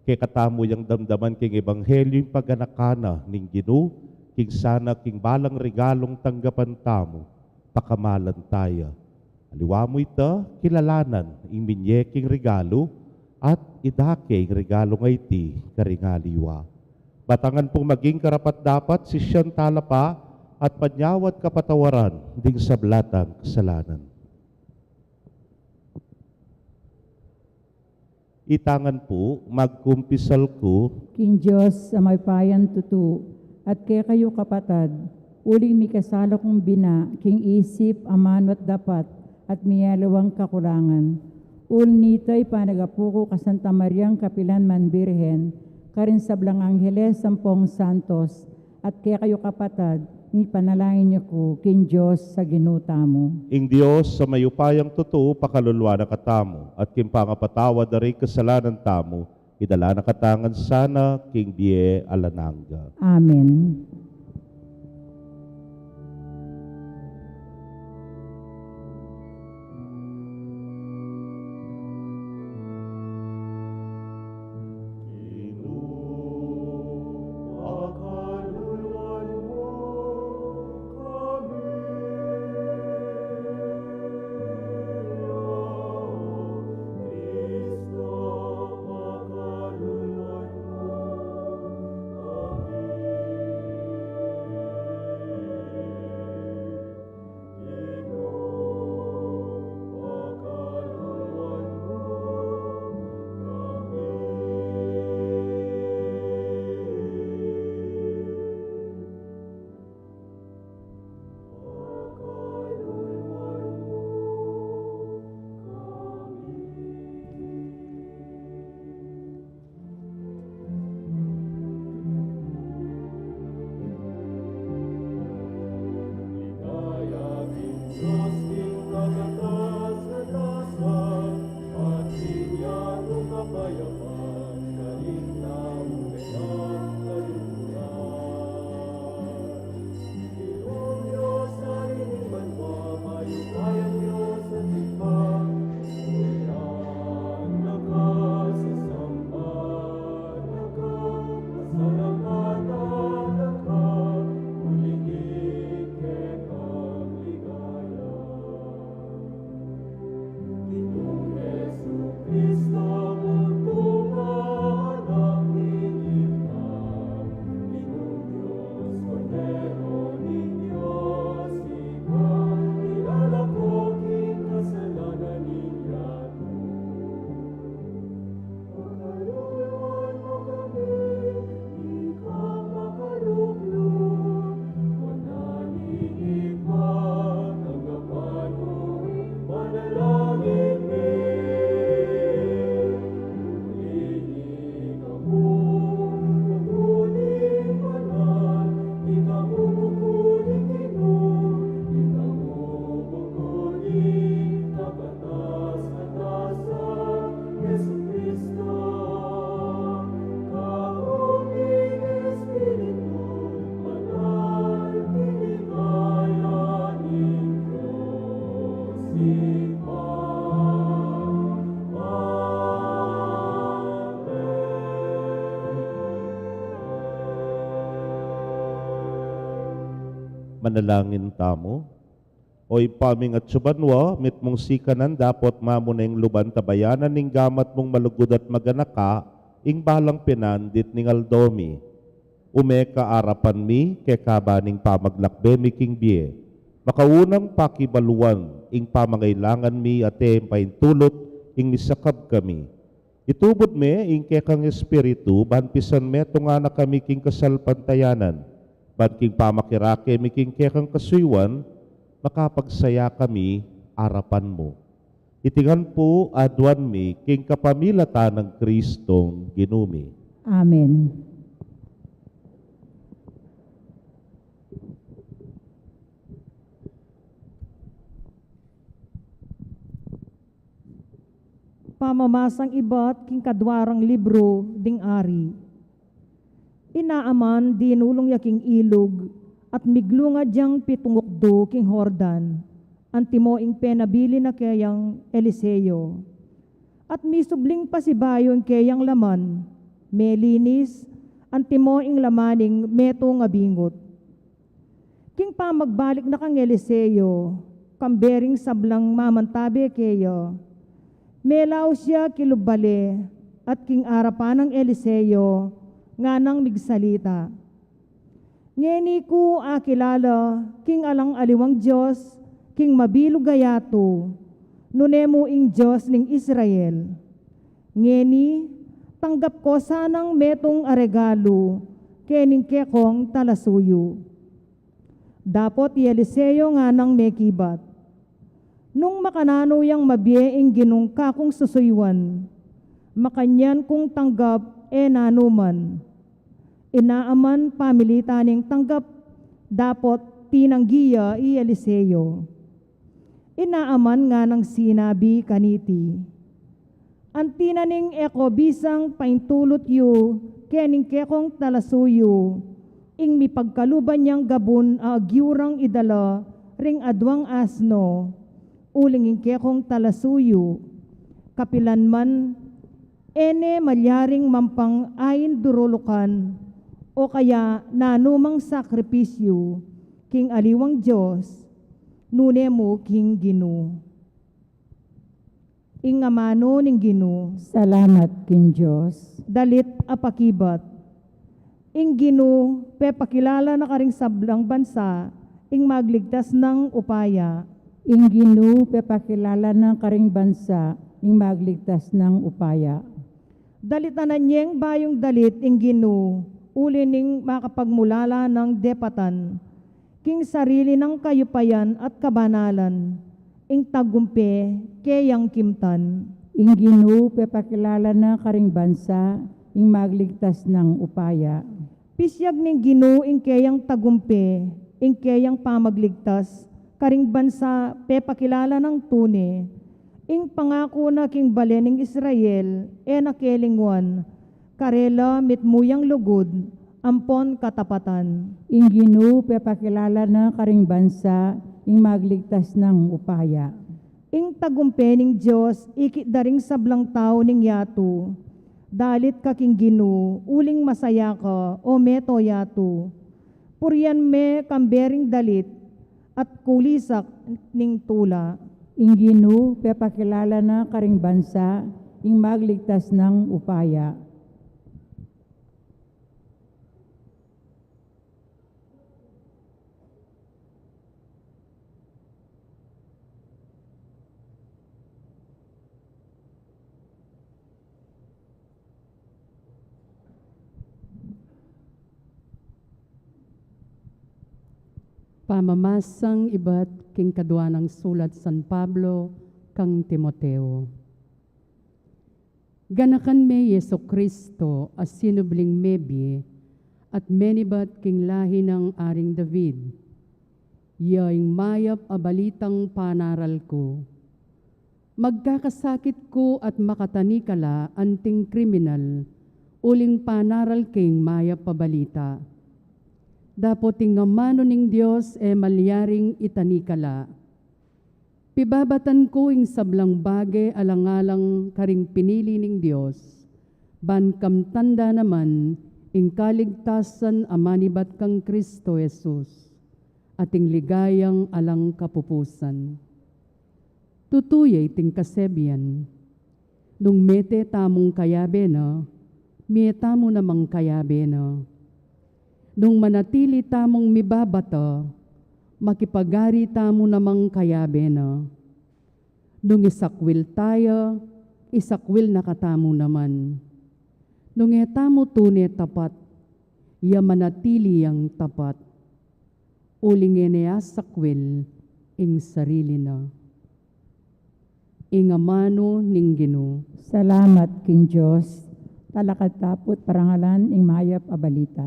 Kekatamu yang damdaman king Ebanghelyo ing paganakan na ning Ginu, king sana king balang regalung tanggapan tamu, pakamalan ta ya. Aliwa mu ita, kilalanan ing minye king regalu, at idake ing regalu a iti karing aliwa. Ba tang maging karapat-dapat sisian tala pa at panyawad kapatawaran ding sabla tang kasalanan. Ita ngan pu, magkumpisal ku king Dios a mayupayang tutu, at kekayu kapatad, uling mikasala kung bina king isip, amanu at dapat, at miyaliwang kakulangan. Uli nita, ipanagapu ku kang Santa Mariang kapilan man Birhen, karing sablang angheles ampong santos, at kekayu kapatad, ipanalangin yu ku king Dios a Ginu tamu. Ing Dios a mayupayang tutu pakalulu na katamu, at king pangapatawad da ring kasalanan tamu, idala na katamu ngan sana king bie alang angga. Amen. Manalangin tamu. O Ibpa ming atsu banua, mitmung sikanan dapot mamuna ing luban tabayanan ning gamat mung malugud at maganaka ing balang pinandit ning aldo mi. Ume ka arapan mi, keka ba ning pamaglakbe mi king bie, makaunang pakibaluan ing pamangailangan mi, at e paintulut ing misakab kami. Itubud me ing kekang Espiritu, ban pisan metung na kami king kasalpantayanan, ban king pamakirake mi king kekang kasuyuan, makapagsaya kami arapan mu. Iti ngan pu aduan mi king kapamilatan nang Kristong Ginu mi. Amen. Pamamasang ibat king kadua rang libru ding Ari. Ing naaman dinulung ya king ilug, at miglungad yang pitung ukdu king Jordan, antimo ing penabilin na keyang Eliseo. At misubling pasibayu ing keyang laman, melinis, antimo ing laman ning metung a bingut. King pamagbalik na kang Eliseo, kambe ring sablang mamantabe keya, melaus ya kilub bale, at king arapan nang Eliseo, nganang migsalita. Ngeni ku akilala king alang aliwang dios king mabilug a yatu, nune mu ing Dios ning Israel. Ngeni, tanggap ko sanang metung a regalu kening kekong talasuyu. Dapot i Eliseo nganang mekibat, nung makananu yang mabie ing Ginung kakung susuyuan, makanyan kung tanggap e nanu man. Inaaman pamilitan ning tanggap, dapot tinanggi ya i Eliseo. Inaaman nganang sinabi kaniti, anti na ning e ko bisang paintulut yu kening kekong talasuyu ing mipagkaluban yang gabun a agyurang idala ring aduang asno, uling ing kekong talasuyu, kapilan man, e ne malyaring mampang ain durulukan o kaya nanumang sakripisyu king aliwang dios, nune mu king Ginu. Ing amanu ning Ginu. Salamat king Dios. Dalit a pakibat. Ing Ginu pepakilala na karing sablang bansa ing magligtas nang upaya. Ing Ginu pepakilala na karing bansa ing magligtas nang upaya. Dalitanan yeng bayung dalit ing Ginu, uli ning makapagmulala nang depatan king sarili nang kayupayan at kabanalan, ing tagumpe keyang kimtan. Ing Ginu pepakilala na karing bansa ing magligtas nang upaya. Pisyag ning Ginu ing keyang tagumpe, ing keyang pamagligtas karing bansa pepakilala nang tune. Ing pangaku na king balen ning Israel e na kelingwan, karela mitmu yang lugud ampon katapatan. Ing Ginu pepakilala na karing bansa ing magligtas nang upaya. Ing tagumpe ning Dios ikit da ring sablang tau ning yatu. Dalit ka king Ginu, uling masaya ka, o meto yatu. Purian me kambe ring dalit at kulisak ning tula. Ing Ginu pepakilala na karing bansa ing magligtas nang upaya. Pamamasang ibat king kadua nang sulat San Pablo kang Timoteo. Ganakan me i Jesu-Cristo a sinubling mebie at menibat king lahi nang Aring David. Ya ing mayap a balitang panaral ku. Magkakasakit ku at makatanikala anting kriminal, uling panaral king mayap a balita. Dapot ing amanu ning Dios e malyaring itanikala. Pibabatan ku ing sablang bage alang-alang karing pinili ning Dios, ban kamtan da naman ing kaligtasan a manibat kang Cristo Jesus, at ing ligayang alang kapupusan. Tutu ya iting kasebian. Nung mete tamung kayabe na, mie tamu namang kayabe na. Nung manatili tamung mibabata, makipagari tamu namang kayabe na. Nung isakwil taya, isakwil na katamu naman. Nung e tamu tune tapat, ya manatili yang tapat. Uling e ne asakwil ing sarili na. Ing amanu ning Ginu. Salamat king Dios. Talakad ta pu't parangalan ing mayap a balita.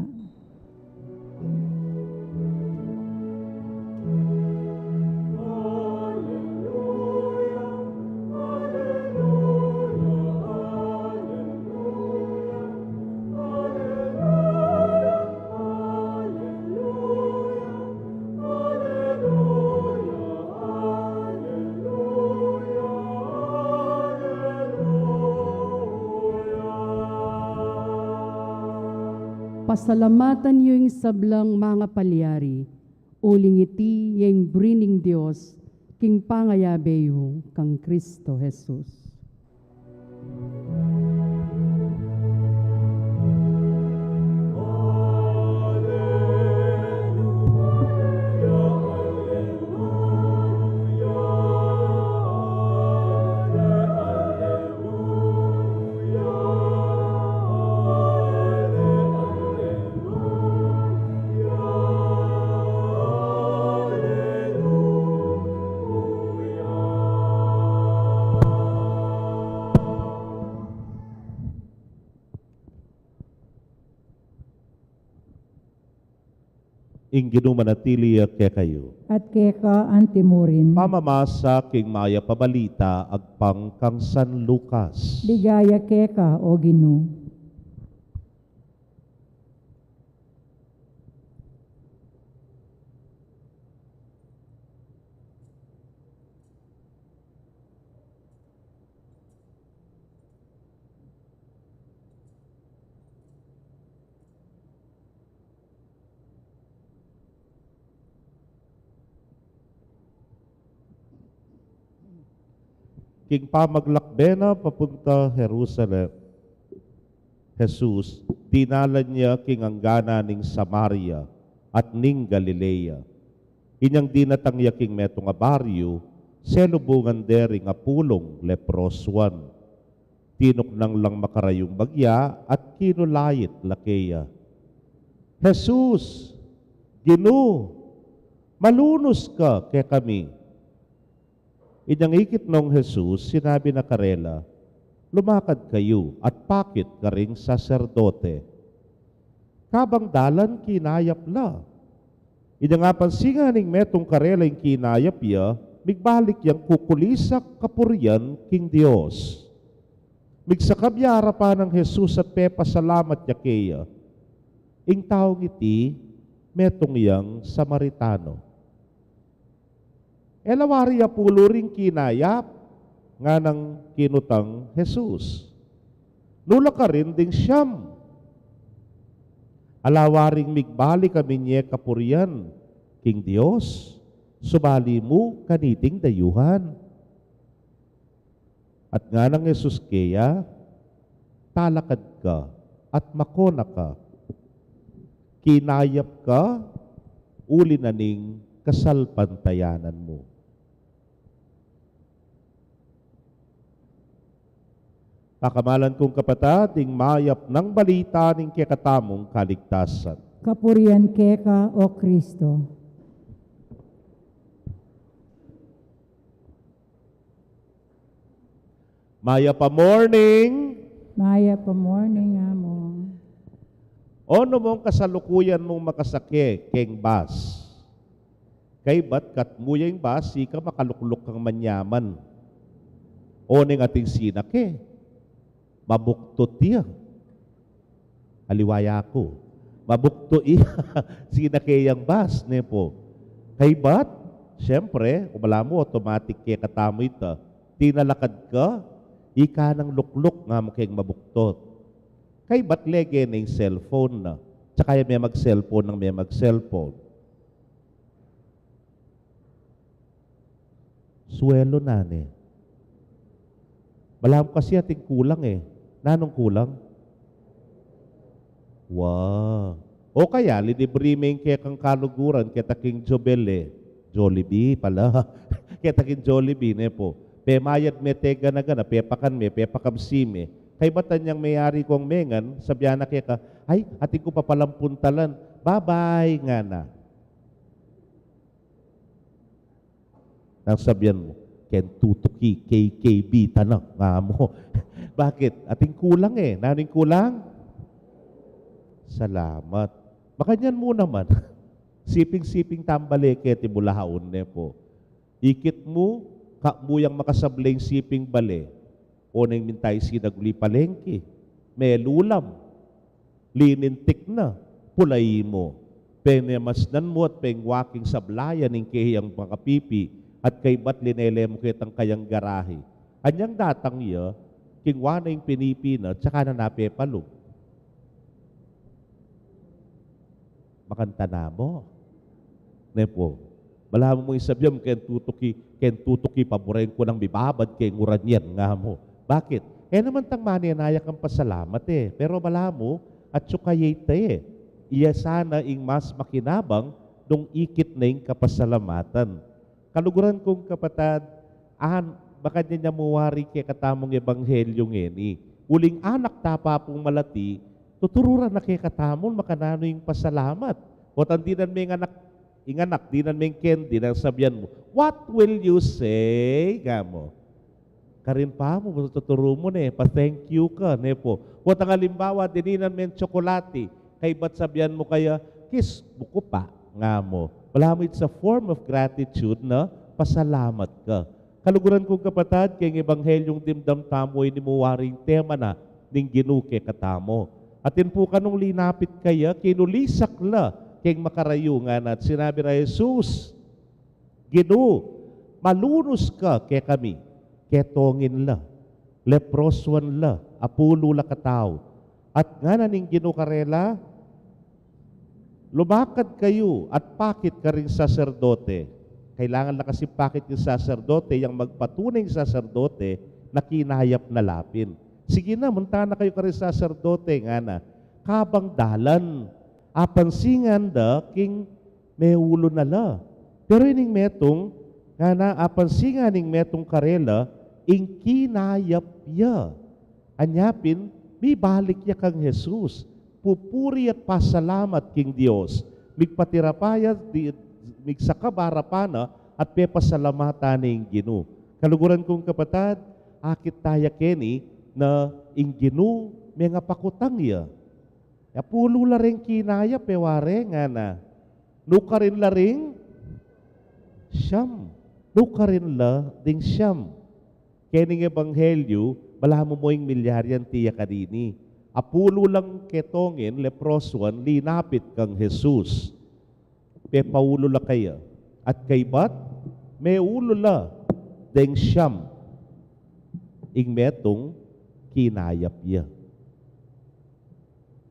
Pasalamatan yu ing sablang mangapalyari, uling iti ya ing buri ning Dios king pangayabe yu kang Cristo Jesus. Ing Ginu manatili ya kekayu. At keka antimurin. Pamamasa king Mayap a Balita agpang kang San Lucas. Ligaya keka, O Ginu. King pamaglakbe na papunta Jerusalem, Jesus, dinalan ya king angganan ning Samaria at ning Galilea. Inyang dinatang ya king metung a baryu, selubungan de ring apulung leprosuan. Tinuknang lang makarayung bagya at kinulait la keya, "Jesus, Ginu, malunus ka kekami." Inyang ikit nong Jesus, sinabi na karela, "Lumakad kayu at pakit karing saserdote." Kabang dalan, kinayap la. Inyang apansin ning metung karela ing kinayap ya, migbalik yang kukulisak kapurian king Dios. Migsakab ya arapan nang Jesus at pepasalamat ya keya. Ing taung iti, metung yang Samaritano. E la wari apulu ring kinayap, nganang kinutang Jesus. Nu la karin ding siam? Ala waring migbalik a minye kapurian king Dios, subali mu kaniting dayuhan? At nganang Jesus keya, "Talakad ka at makona ka. Kinayap ka, uli na ning kasalpantayanan mu." Pakamalan kung kapatad, ing mayap nang balita ning kekatamung kaligtasan. Kapurian keka, O Kristo. Mayap a morning. Mayap a morning, Among. Onu mung kasalukuyan mung makasake keng bus? Kaybat katmu ya ing bus, ika makalukluk kang manyaman. Oneng ating sinake, mabuktot ya. Aliwa ya ku. Mabuktot ya. Sinake yang bus, ne pu. Kaybat, siyempre, kung balamu automatic kekatamu ita, tinalakad ka, ika nang lukluk nga mu keng mabuktot. Kaybat lege ne ing cellphone na. Tsaka ya me mag-cellphone nang me mag-cellphone. Suwelo na ne. Balamu kasi ating kulang e. Nanung kulang? Wa. O kaya, linibre me ing kekang kaluguran, keta king Jobel e. Jollibee pala. Keta king Jollibee, ne pu. Pemayad me te gana-gana, pepakan me, pepakabsi me. Kaybat anyang meyari kung mengan, sabyan na keka, "Ay, atin ku pa palang puntalan. Bye-bye," ngana. Nang sabyan mu, "Keng tutuki, K K B tana," nga mu. Bakit? Ating kulang e. Nanung kulang? Salamat. Makanyan mu naman. Siping-siping tang bale keti bulaun, ne pu. Ikit mu, ka mu yang makasable ing siping bale. Oneng minta ing sinaguli palengke. Melulam. Linintik na, pulai mu. Penemasnan mu at pengwa king sablayan ing keyang makapipi, at kaybat linele mu ketang kayang garahe. Anyang datang ya, kingwa na ing pinipi na, tsaka na napepalub. Makanta na mu. Ne pu. Balamu mung isabyan, "Keng tutuki, keng tutuki, paburen ku nang mibabad keng uran yan," nga mu. Bakit? E naman tang manenaya kang pasalamat e. Pero balamu, atyu kaya ita e. Iya sana ing mas makinabang nung ikit na ing kapasalamatan. Kaluguran kung kapatad, an, makanyan ya mu wari kekatamung ebanghelyo ngeni. Uling anak ta pa pung malati, tuturu ra na kekatamu makananu ing pasalamat. Potang dinan meng anak, ing anak, dinan meng candy, nang sabyan mu, "What will you say?" Nga mu. Karin pa mu, tuturu mu ne, pa-thank you ka, ne pu. Potang alimbawa, dininan meng tsokolati, kaybat sabyan mu kaya, "Kiss, buku pa." nga mu. Balamu it's a form of gratitude na pasalamat ka. Kaluguran kung kapatad, keng ebanghelyung dimdam tamu ini mu waring tema na ning Ginu kekatamu. Atin pu kanung linapit kaya, kinulisak la keng makarayu ngana at sinabi ra Jesus, Ginu, malunus ka kekami, ketongin la, leprosuan la, apulu la katau. At ngana ning Ginu karela, lumakad kayu at pakit karing saserdote. Kailangan la kasi pakit king saserdote, yang magpatunay ing saserdote na kinayap na la pin. Sige na, munta na kayu karing saserdote, ngana. Kabang dalan, apansinan da king meulu na la. Pero ining metung, ngana, apansinan ning metung karela, ing kinayap ya. Anya pin, mibalik ya kang Jesus. Pupuri at pasalamat king Dios. Migpatira pa ya, di, migsakab arapan na, at pepasalamatan ne ing Ginu. Kaluguran kung kapatad, akit taya keni na ing Ginu mengapakutang ya. Apulu la ring kinayap e ware, ngana. Nukarin la ring siam. Nukarin la ding siam. Kening ebanghelyu, balamu mo ing milyari anti ya kanini. Apulu lang ketongin, leprosuan, linapit kang Jesus. Pepaulu la kaya. At kaybat, meulu la deng siam. Ing metung kinayap ya.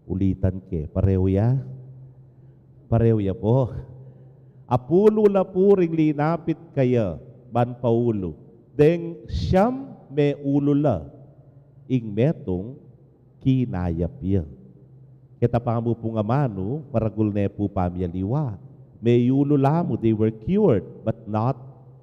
Ulitan ke, pareho ya? Pareho ya pu. Apulu la pu ring linapit kaya ban paulu. Deng siam meulu la. Ing metung kinayap ya. Keta pa mu pung amanu, maragul ne pu pamialiwa. Meulu la mu, they were cured, but not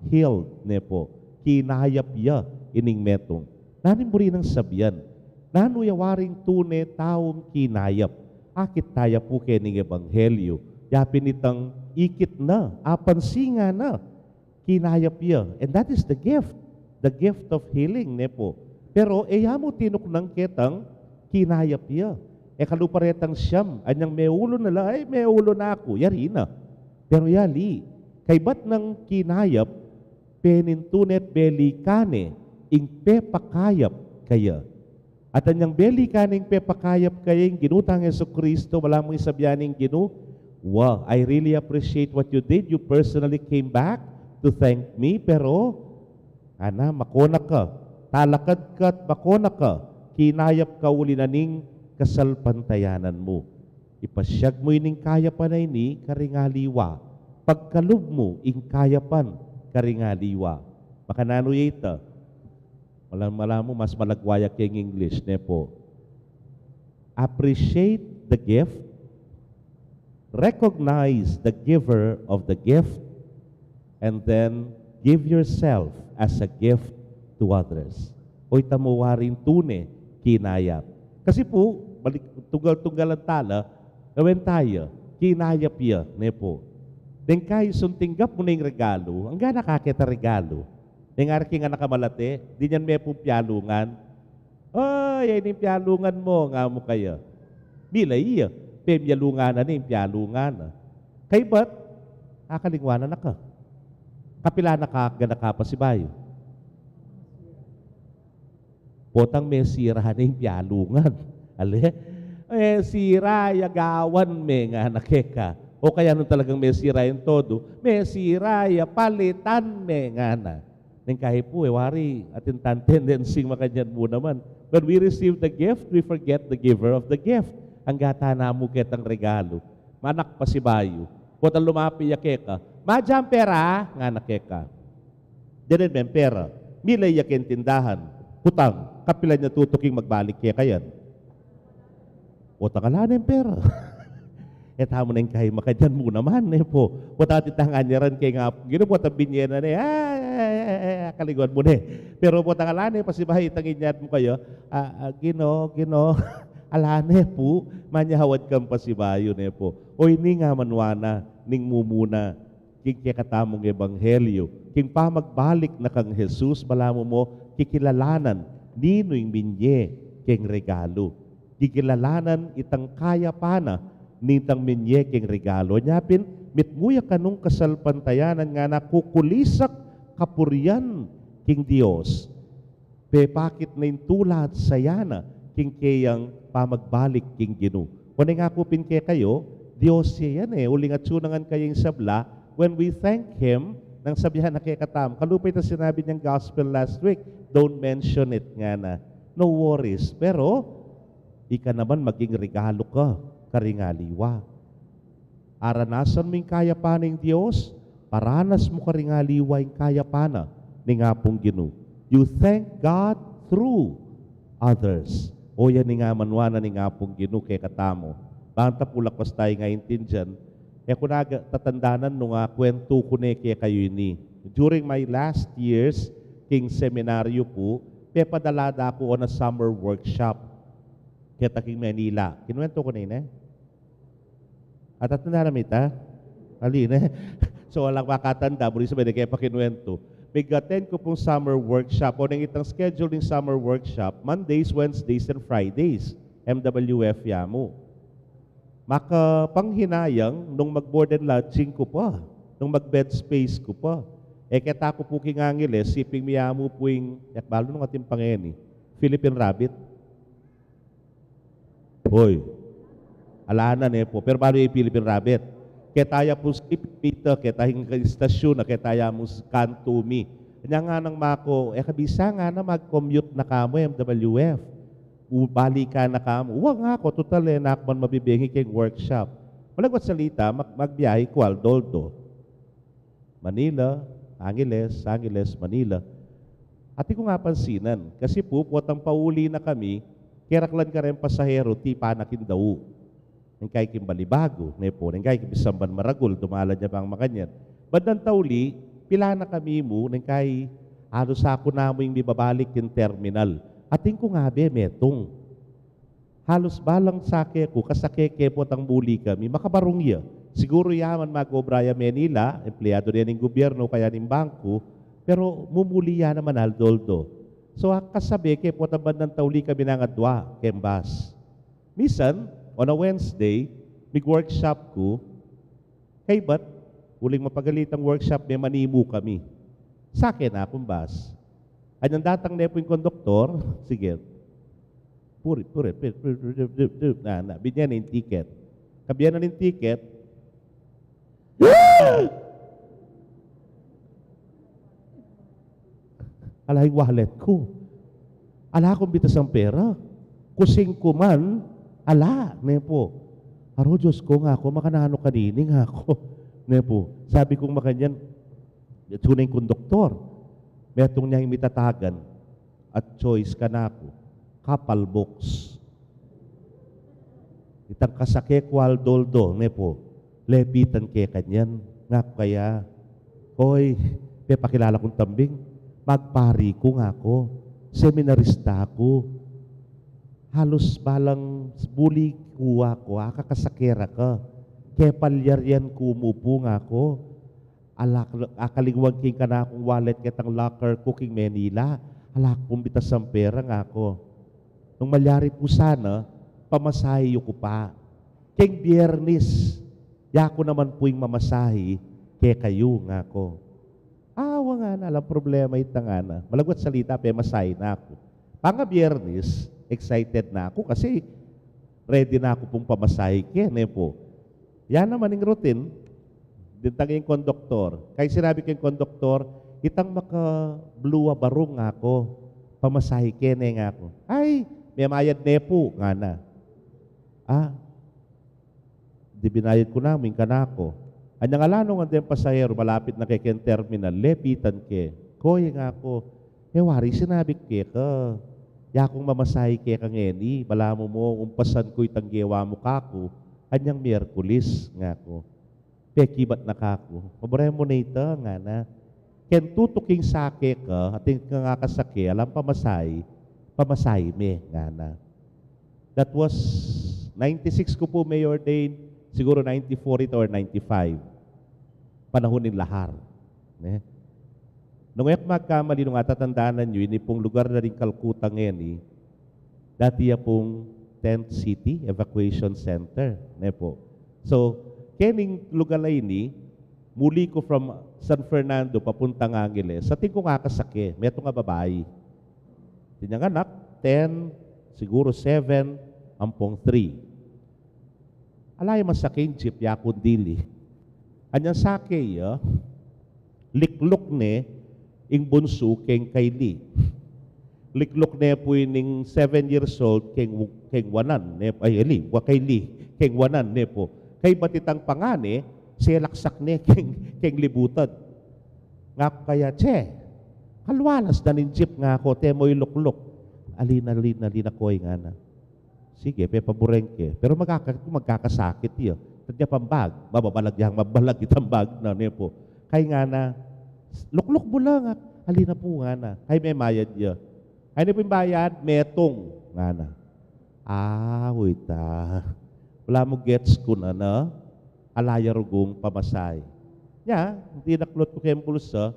healed ne pu. Kinayap ya ining metung. Nanu ing buri nang sabian? Nanu ya waring tune taung kinayap? Akit taya pu kening ebanghelyu. Ya pin itang ikit na, apansinan na. Kinayap ya. And that is the gift. The gift of healing, ne pu. Pero e ya mu tinuknang ketang kinayap ya. E kalupa retang siam, anyang meulu na la, ay, meulu na aku, yari na. Pero yali, kaybat nang kinayap, penintune at belikan ne ing pepakayap kaya. At anyang belikan ne ing pepakayap kaya ing Ginu tang Jesucristo, balamu ing sabian ning Ginu, "Wow, I really appreciate what you did. You personally came back to thank me, pero, ana, mako na ka. Talakad ka at mako na ka. Kinayap ka uli na ning kasalpantayanan mu." Ipasyag mu ining kayapan a ini karing aliwa. Pagkalub mu ing kayapan karing aliwa. Makananu ya ita? Malam-, malamu, mas malagwa ya keng English, ne pu. Appreciate the gift, recognize the giver of the gift, and then give yourself as a gift to others. O, ita mu waring tune kinayap. Kasi pu, balik, tunggal-tunggalan tala, gawan taya, kinayap ya, ne pu. Deng kaisun tinggap mu na ing regalu, angga na ka keta regalu. Deng ari king anak a malate, dinan me pung pialungan. "Oy, ay ning pialungan mu," nga mu kaya. Mila iya, pemialungan na ning pialungan na. Kaybat, akalingwan na ka. Kapilan na ka, gana ka pasibayu. Potang mesira na ing pialungan. Ale? Mesira ya, gawan me, ngana keka. O kaya nung talagang mesira yang todo, mesira ya, palitan me, ngana. Neng kayi pu, e wari, atin tang tendency makanyan mu naman. When we receive the gift, we forget the giver of the gift. Angga ta na mu ketang regalu. Manak pasibayu. Potang lumapi ya keka, "Madyang pera?" ngana keka. "Denen meng pera." Mila iya keng tindahan. "Kutang, kapilan ya tutuking magbalik keka yan?" Potang ala neng pera. E tamu neng kayi makanyan mu naman, ne pu. Potang atin tang anyaran keng Apung Ginu, potang binye na ne, "Ay, ay, ay, ay, ay, kaliguan mu ne." Pero potang ala ne pasibayu itang inyat mu kaya, "Ah, ah, Ginu, Ginu, ala ne pu, manyawad kang pasibayu," ne pu. O ini nga manuana ning mumuna king kekatamung ebanghelyu, king pamagbalik na kang Jesus, balamu mo kikilalanan ninu ing minye keng regalu. Kikilalanan itang kayapan na nitang minye keng regalu. Nya pin, Mitmu ya kanung kasalpantayanan ngana, kukulisak kapurian king Dios. Pepakit na ing tula at saya na king keyang pamagbalik king Ginu. Kone nga ku pin kekayu, Dios ya yan e. Uling atsu na ngan kaya ing sabla, when we thank Him, nang sabian na kekatamu, kalupa itang sinabi neng gospel last week, "Don't mention it," ngana. No worries. Pero, ika naman maging regalu ka karing aliwa. Aranasan mu ing kayapan ning Dios, paranas mu karing aliwa ing kayapan na ning Apung Ginu. You thank God through others. O yan ing amanuan na ning Apung Ginu kekatamu. Bang ta pu lakwas tayu ing aintindian, e ku na tatandanan nung akwentu ku ne kekayu ini. During my last years king seminaryo pu, pepadala da ku on a summer workshop keta king Manila. Kinwentu ku ne ini? Atatanda na mita? Ali ne. So, alang makatanda, buri sa bene kaya pakinwentu. Mig-attend ku pung summer workshop. O neng itang schedule ning summer workshop, Mondays, Wednesdays, and Fridays. M W F ya mu. Makapanghinayang nung mag-board and lodging ku pa, nung mag-bed space ku pa. E keta ku pu king Angeles, siping mi ya mu pu ing, e ku balu nung atin pa ngeni, Philippine Rabbit. Hoy. Ala na ne pu. Pero balu ya ing Philippine Rabbit. Keta ya pu siping mita, keta ing istasyun na, keta ya mu kantu mi. Nya ngana nang maku, e kabisa ngana mag-commute na ka mu, M W F. Balikan na ka mu. Wa, nga ku, tutal e naku man mabibengi keng workshop. Malagwat salita, mag-, magbiyahe ku aldo-aldo. Manila, Angeles, Angeles, Manila. Atin kung apansinan, kasi pu, potang pauli na kami, keraklan kareng pasahero, tipa na king dau. Neng kai king Balibago, ne pu, neng kai king misamban maragul, dumalan ya bang makanyan. Bandang tauli, pila na kami mu, neng kai, alus aku na mu ing mibabalik king terminal. Atin kung abe, metung. Halus balang sake ku, kasake ke potang muli kami, makabarung ya. Siguru ya man mag-obra ya Manila, empleyado ne ning gobyerno, kaya ning bangku, pero mumuli ya naman aldo-aldo. So, a, kasabe ke potang bandang tauli kami nang adwa, keng bus. Misan, on a Wednesday, mig-workshop ku, kaybat, uling mapagalitang workshop, me, manimu kami. Sake na kung bus. Anyang datang ne pu ing konduktor, sige. Puri, puri, puri, puri, puri, puri, puri. Na, na, binye na ing ticket. Kabye na ning ticket, ala ing wallet ku. Ala kung bitasang pera. Kusing ku man, ala, ne pu. Aro, Dios ku, nga ku, makananu kanini, nga ku. Ne pu. Sabi kung makanyan, atsu na ing konduktor. Metung ne ing mitatagan at choice kanaku, couple books. Itang kasake ku aldo-aldo, ne pu, lepitan ke kanyan, nga ku kaya, "Koy, pepakilala kung tambing, magpari ku," nga ku, "seminarista ku." Halus balang buli ku, aku, akakasake ra ka. Kepalyarian ku mu pu, nga ku. Ala, akalingwan king kanakung wallet ketang locker ku king Manila. Ala kung bitasang pera, nga ku. Nung malyari pu sana, pamasahe yu ku pa. Keng Biyernes, yaku naman pu ing mamasahe kekayu, nga ku. Awa, ngana, alang problema ita, ngana. Malagwat salita, pemasahe na ku. Panga Biyernes, excited na ku kasi ready na ku pung pamasahe ke, ne pu. Yan naman ing routine. Dintang ing konduktor. Kaya sinabi keng konduktor, "Itang maka-blue a barung," nga ku, "pamasahe ke ne," nga ku. "Ay, memayad ne pu," ngana. Ah, di binayad ku na mu ing kanaku. Anyang ala nung andeng pasahero, malapit na ke keng terminal, lepitan ke. "Koy," nga ku, "e wari sinabi ke ka, yakung mamasahe ke ka ngeni, balamu mu umpasan ku itang gewa mu kaku anyang Miyerkules," nga ku. Pekibat na kaku. "Mabaremu na ita," ngana. "Keng tutuking sake ka, atin kang akasake, alang pamasahe, pamasahe me," ngana. That was ninety-six ku pu me-ordain, siguru ninety-four ita or ninety-five. Panahun ning lahar. Ne? Nung e ku magkamali, nung atatandanan yu, ini pung lugar na ring Calcutta ngeni, dati ya pung tent city, evacuation center, ne pu. So, Kening lugal a ini, muli ku from San Fernando papuntang Angeles, atin kung akasake, metung a babai. Atin yang anak, ten, siguru seven, ampong three. Ala ya masake ing jeep, yaku ing dili. Anyang sake ya, likluk ne ing bunsu keng kay Lee. Likluk ne pu ining seven years old keng, keng wanan ne, ay, Lee, wa kay Lee, keng wanan ne pu. Kaybat itang pangane, selaksak ne keng, keng libutan. Ngaku kaya, "Che, kalwalas na ning jeep," ngaku, "te mo ilukluk." "Alin, alin, alin ako e," ngana. Sige, pepaburen ke. Pero magkaka-, magkakasakit ya. Tadya pang bag, mababalag yang mabalag itang bag na, ne pu. Kay ngana, "Lukluk mu la," nga. "Alin na pu?" ngana. Kay memayad ya. Kay ne pu ing bayad, metung, ngana. Ah, uy ta. Ala mu gets ku na, na? Ala ya rugung pamasahe. Nya, dinaklot ku keng bulsa,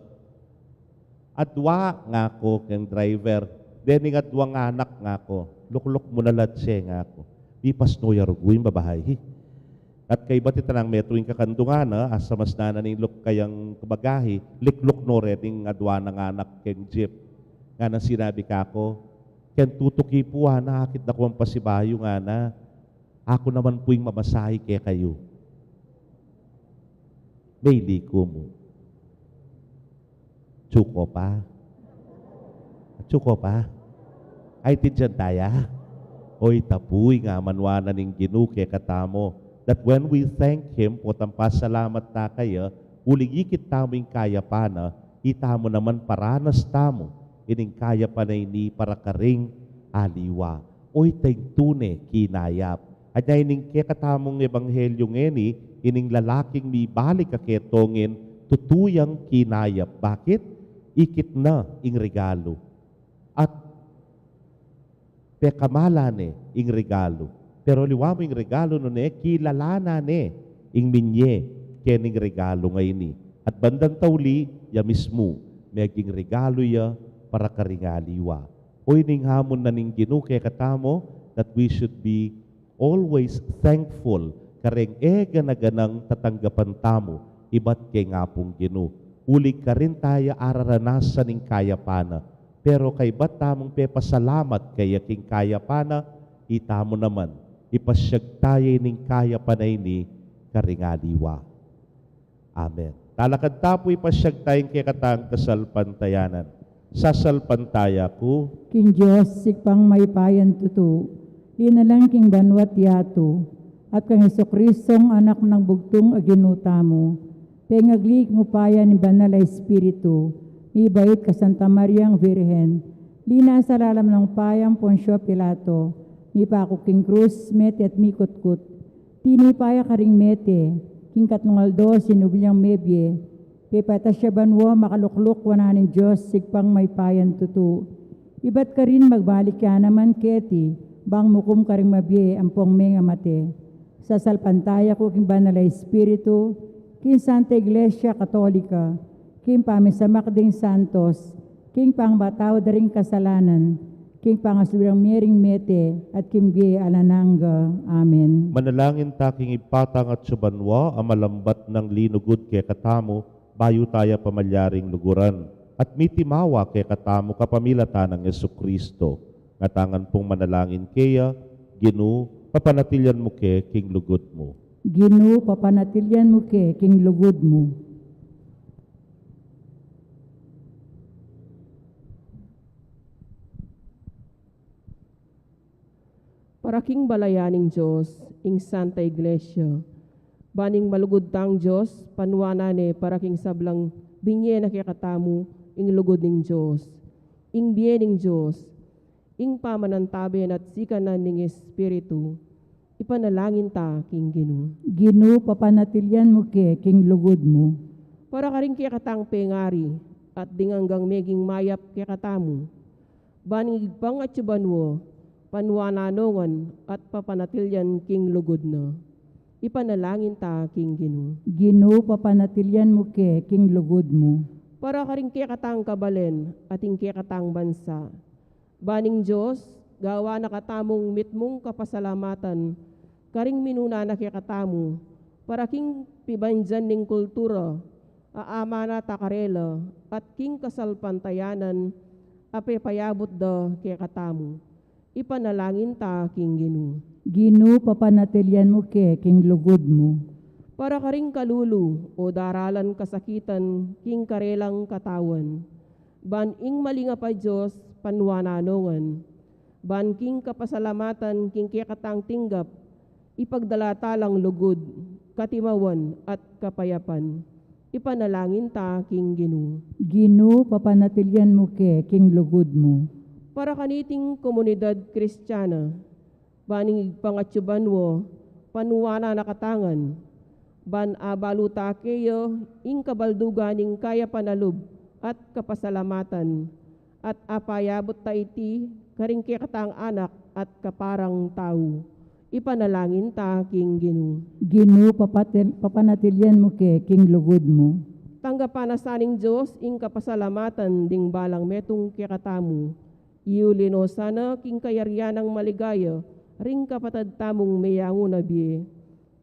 "Adwa," ngaku keng driver. "Dening adwang anak," ngaku. "Lukluk mu na la, che," ngaku. Mipasnu ya rugu ing babai. At kaybat ita nang metung ing kakandungan na, asamas na na ning luk kayang bagahe, likluk no re ding adwa nang anak keng jeep. Ngana sinabi kaku, "Ken tutuki pu, ngana, akit na ku mang pasibayu," ngana. "Aku naman pu ing mamasahe kekayu. Meli ku mu." Chuko pa. Chuko pa. Ay, tindian taya. Oy, tapuy nga manwa na ning Ginu kekatamu. That when we thank Him, potang pasalamat ta kaya, uling ikit tamu ing kayapan na, itamu naman paranas tamu ining kayapan a ini para karing aliwa. Oy, tayng tune kinayap. Anya ining kekatamung ebanghelyu ngeni, ining lalaking mibalik a ketong in tutu yang kinayap. Bakit? Ikit na ing regalu. At pekamala ne ing regalu. Pero aliwa mu ing regalu nune, kilala na ne ing minye kening regalu ngeni. At bandang tauli, ya mismu, meging regalu ya para karing aliwa. Oy, ining hamun na ning Ginu kekatamu, that we should be always thankful kareng egana-ganang tatanggapan tamu ibat keng Apung Ginu. Uling karin taya araranasan ing kayapan na. Pero kaybat tamung pepasalamat kaya king kayapan na, itamu naman, ipasyag taya ining kayapan a ini karing aliwa. Amen. Talakad ta pu, ipasyag taya ing kekatang kasalpantayanan. Sasalpantaya ku king Dios, Ibpang mayupayang tutu, linalang king banua't yatu, at kang Jesucristong Anak nang bugtung a Ginu tamu, pengagli king upaya ning Banal a Espiritu, mibait kang Santa Mariang Virgen, linasa lalam ning upaya nang Poncio Pilato, mipaku king krus, mete at mikutkut, tinipa ya karing mete, king katlung aldo sinubli yang mebie, pepaitas ya banua, makalukluk wanan ning Dios, Ibpang mayupayang tutu. Ibat karin magbalik ya naman keti, bang mukum karing mabie ampong mengamate. Sasalpantaya ku king Banal a Espiritu, king Santa Iglesia Katolika, king pamisamak ding santos, king pangapatawad da ring kasalanan, king pangasubli rang mie ring mete, at king bie alang angga. Amen. Manalangin ta king Ibpa tang atsu banua, a malambat nang linugud kekatamu, bayu taya pamalyaring luguran, at mitimawa kekatamu kapamilatan nang Jesucristo. Ngatamu ngan pung manalangin keya, Ginu, papanatilian mu ke king lugud mu. Ginu, papanatilian mu ke king lugud mu. Para king balayan ning Dios, ing Santa Iglesia. Ban ing malugud tang Dios, panuanan ne para king sablang binye na kekatamu ing lugud ning Dios. Ing bie ning Dios, ing pamanantabe na at sikanan ning Espiritu, ipanalangin ta king Ginu. Ginu, papanatilian mu ke king lugud mu. Para karing kekatang pengari, at ding anggang meging mayap kekatamu. Ban ing Ibpang atsu banua, panuanan no ngan at papanatilian king lugud na. Ipanalangin ta king Ginu. Ginu, papanatilian mu ke king lugud mu. Para karing kekatang kabalen, at ing kekatang bansa. Ban ing Dios, gawan na katamung mitmung kapasalamatan, karing minuna na kekatamu, Para king pibandian ning kultura a amanat ta karela at king kasalpantayanan a pepayabut da kekatamu. Ipanalangin ta king Ginu. Ginu, papanatilian mu ke king lugud mu. Para karing kalulu o daralan kasakitan king karelang katawan, ban ing malingap a Dios panuananongan, ban king kapasalamatan king kekatang tinggap, ipagdala ta lang lugud, katimawan, at kapayapan. Ipanalangin ta king Ginu. Ginu, papanatilian mu ke king lugud mu. Para kaniting komunidad Kristiana, ban ing pangatsuban mu panuanan na katangan, ban abalu ta keya ing kabaldugan ning kayapan a lub at kapasalamatan, at apayabut ta iti karing kekatang anak at kaparang tau. Ipanalangin ta king Ginu. Ginu, papatil-, papanatilian mu ke king lugud mu. Tanggapan na sa ning Dios ing kapasalamatan ding balang metung kekatamu. Iuli no sana king kayarian nang maligaya ring kapatad tamung meyangu na bie.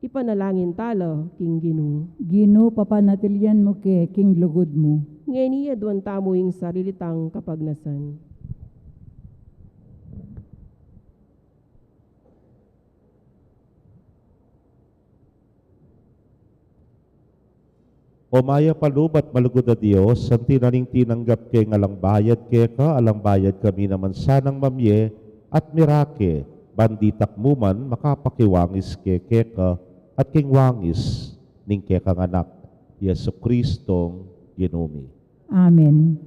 Ipanalangin ta la king Ginu. Ginu, papanatilian mu ke king lugud mu. Ngeni aduan tamu ing sarili tang kapagnasan. O mayap a lub at malugud a Dios, anti na ning tinanggap ke ing alang bayad keka, alang bayad kami naman sanang mamie at mirake, ban ditak mu man makapakiwangis ke keka at king wangis ning kekang Anak, Jesucristong Ginu mi. Amen.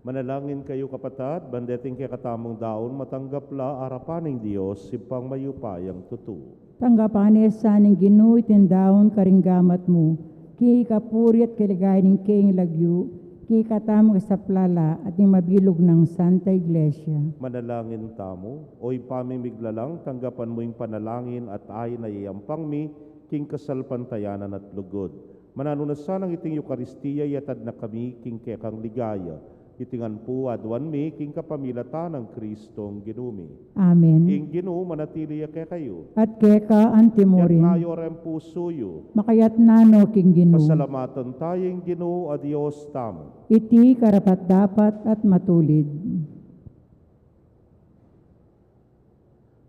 Manalangin kayu, kapatad, ban deting kekatamung daun matanggap la arapan ning Dios, Ibpang mayupayang tutu. Tanggapan na sa ning Ginu iting daun karing gamat mu, king ikapuri at kaligayan ning keyang lagyu, king kekatamung kasaplalan at ning mabilug nang Santa Iglesia. Manalangin tamu. O Ibpa ming miglalang, tanggapan mu ing panalangin at ain a iyayampang mi king kasalpantayanan at lugud. Mananu na sanang iting Eukaristia, iatad na kami king kekang ligaya. Iti ngan pu aduan mi king kapamilatan nang Kristong Ginu mi. Amen. Ing Ginu manatili ya kekayu. At keka antimurin. Itas yu reng pusu yu. Makatas na no king Ginu. Pasalamatan taya ing Ginu a Dios tamu. Iti karapat-dapat at matulid.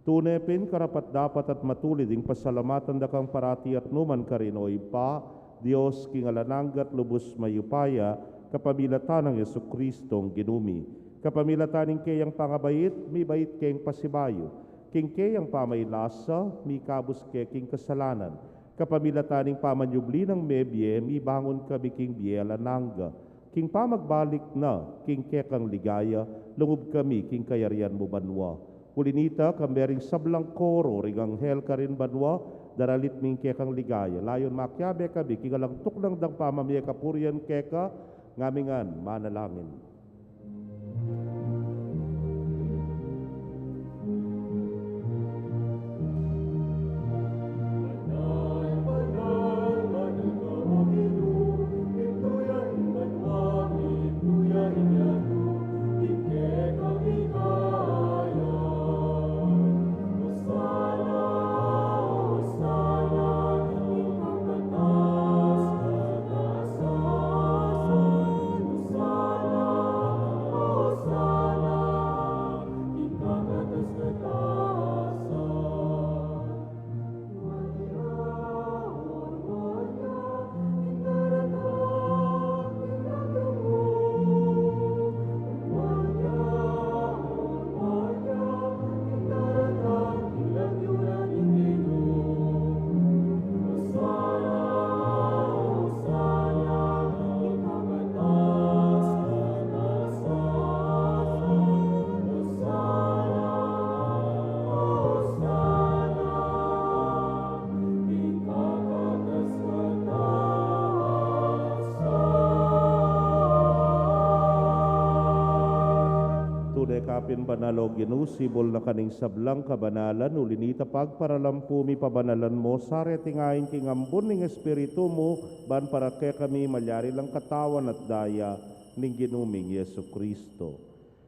Tune pin karapat-dapat at matulid ing pasalamatan da kang parati at nukarin man, O Ibpa, Dios king alang angga at lubus mayupaya, kapamilatan nang Jesukristong Ginu mi. Kapamilatan ning keyang pangabait, mibait keng pasibayu. King keyang pamaylasa, mikabus ke king kasalanan. Kapamilatan ning pamanyubli nang mebie, mibangun kami king bie alang angga. King pamagbalik na king kekang ligaya, lungub kami king kayarian mu banua. Uli nita, kambe ring sablang koro ring anghel karin banua, daralit mi ing kekang ligaya. Layun makiabe kami king alang tuknang dang pamamie kapurian keka, ngamingan manalangin. Tune ka pin banal, O Ginu, sibul na ka ning sablang kabanalan, uli nita pagparalampu mi pabanalan mu sa reting ain king ambun ning Espiritu mu, ban para kekami malyari lang katawan at daya ning Ginu ming Jesucristo.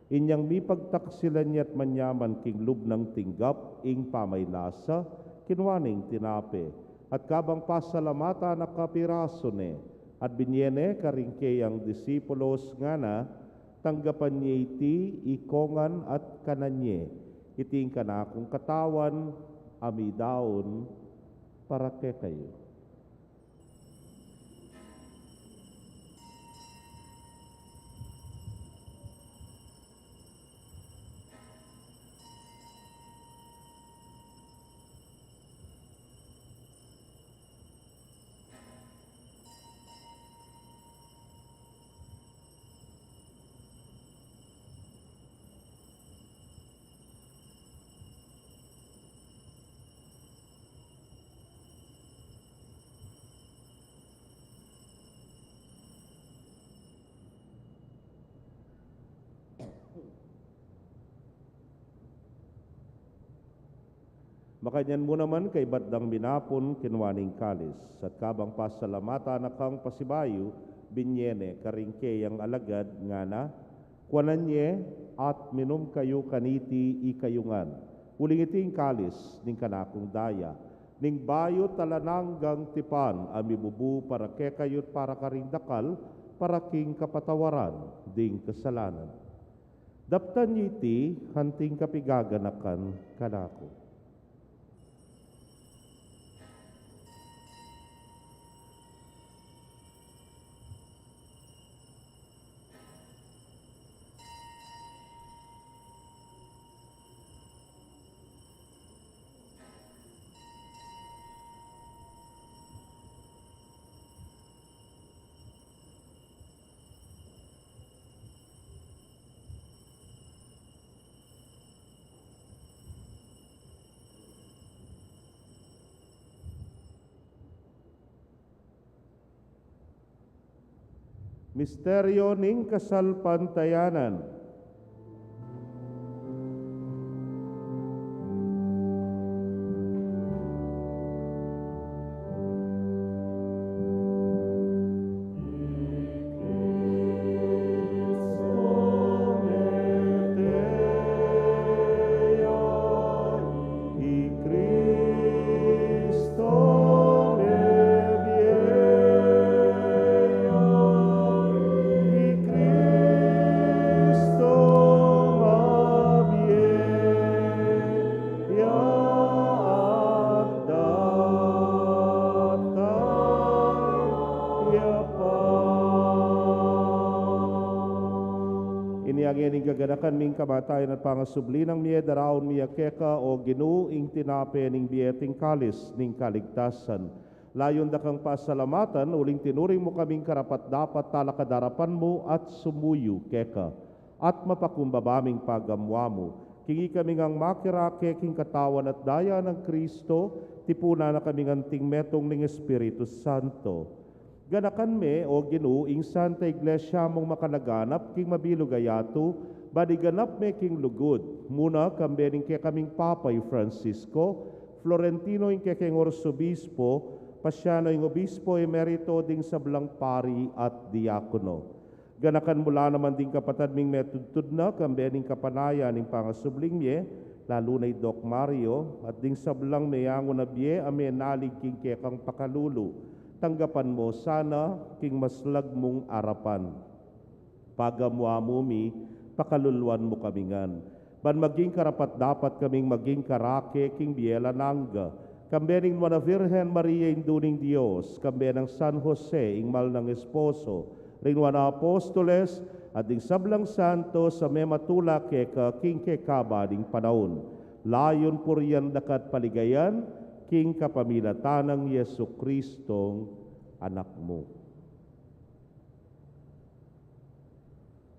Inyang mipagtaksilan ya at manyaman king lub nang tinggap ing pamaylasa, kinua ne ing tinape, at kabang pasalamatan na, kapirasu ne, at binye ne karing keyang disipulos, ngana: Tanggapan ye iti ikongan at kanan ye, iti ing kanakung katawan a midaun para kekayu. Makanyan mu naman, kaybat dang minapun, kinua ne ing kalis, at kabang pasalamatan na kang pasibayu, binye ne karing keyang alagad, ngana: Kuanan ye at minum kayu kaniti ikayu ngan, uling iti ing kalis ning kanakung daya, ning bayu't alang anggang tipan a mibubu para kekayu at para karing dakal, para king kapatawaran ding kasalanan. Daptan ye iti anting kapigaganakan kanaku. Misteryo ning kasalpantayanan. I Kristo mebie ya, i Kristo mabie ya, at datang ya pa. Ini ngeni ing kaganakan mi ing kamatayan at pangasubli nang mie, daraun mi ya keka, o Ginu, ing tinape ning bie at ing kalis ning kaligtasan. Layun da kang pasalamatan, uling tinuring mu kaming karapat-dapat talakad arapan mu at sumuyu keka, at mapakumbaba ming pagamuan mu. King ikami ngang makirake king katawan at daya nang Kristo, tipunan na kaming anting metung ning Espiritu Santo. Ganakan me, o Ginu, ing Santa Iglesia mung makalaganap king mabilug a yatu, ban iganap me king lugud, muna kambe ning kekaming Papa i Francisco, Florentino ing kekeng Arsobispo, Paciano ing Obispo Emerito, ding sablang pari at diakono. Ganakan mu la naman ding kapatad ming metudtud na kambe ning kapanayan ning pangasubling mie, lalu na i Doc Mario, at ding sablang meyangu na bie a menalig king kekang pakalulu. Tanggapan mu sana king maslag mung arapan. Pagamuan mu mi, pakaluluan mu kami ngan, ban maging karapat-dapat kaming maging karake king bie alang angga, kambe ning Nuan a Virgen Maria, Indu ning Dios, kambe nang San Jose, ing mal nang esposo, ring Nuan a Apostoles, at ding sablang santos a mematula keka king kekaban ning panaun. Layun purian da ka at paligayan, king kapamilatan nang Jesucristong Anak mu.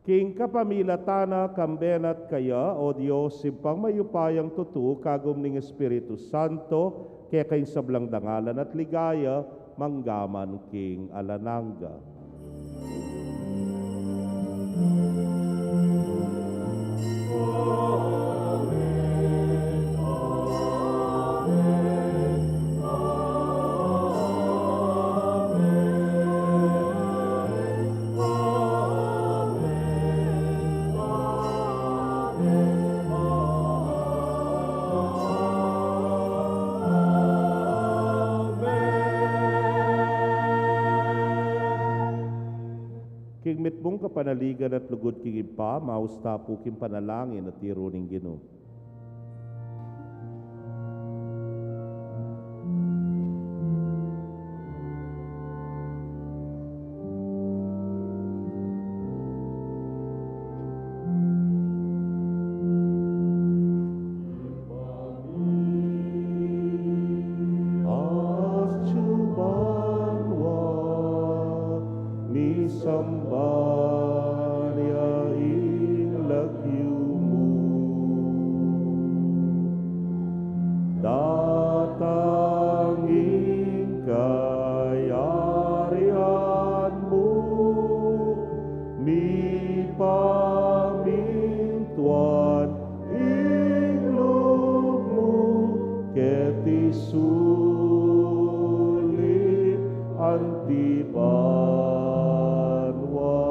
King kapamilatan na, kambe na at kaya, o Dios, Ibpang mayupayang tutu, kagum ning Espiritu Santo, keka ing sablang dangalan at ligaya, mangga man king alang angga. King mitmung kapanaligan at lugud king Ibpa, maus ta pu king panalangin a tiru ning Ginu. Atyu banua, misamban ya ing lagyu mu. Datang ing kayarian mu, mipamintuan ing lub mu keti sulip anti banua,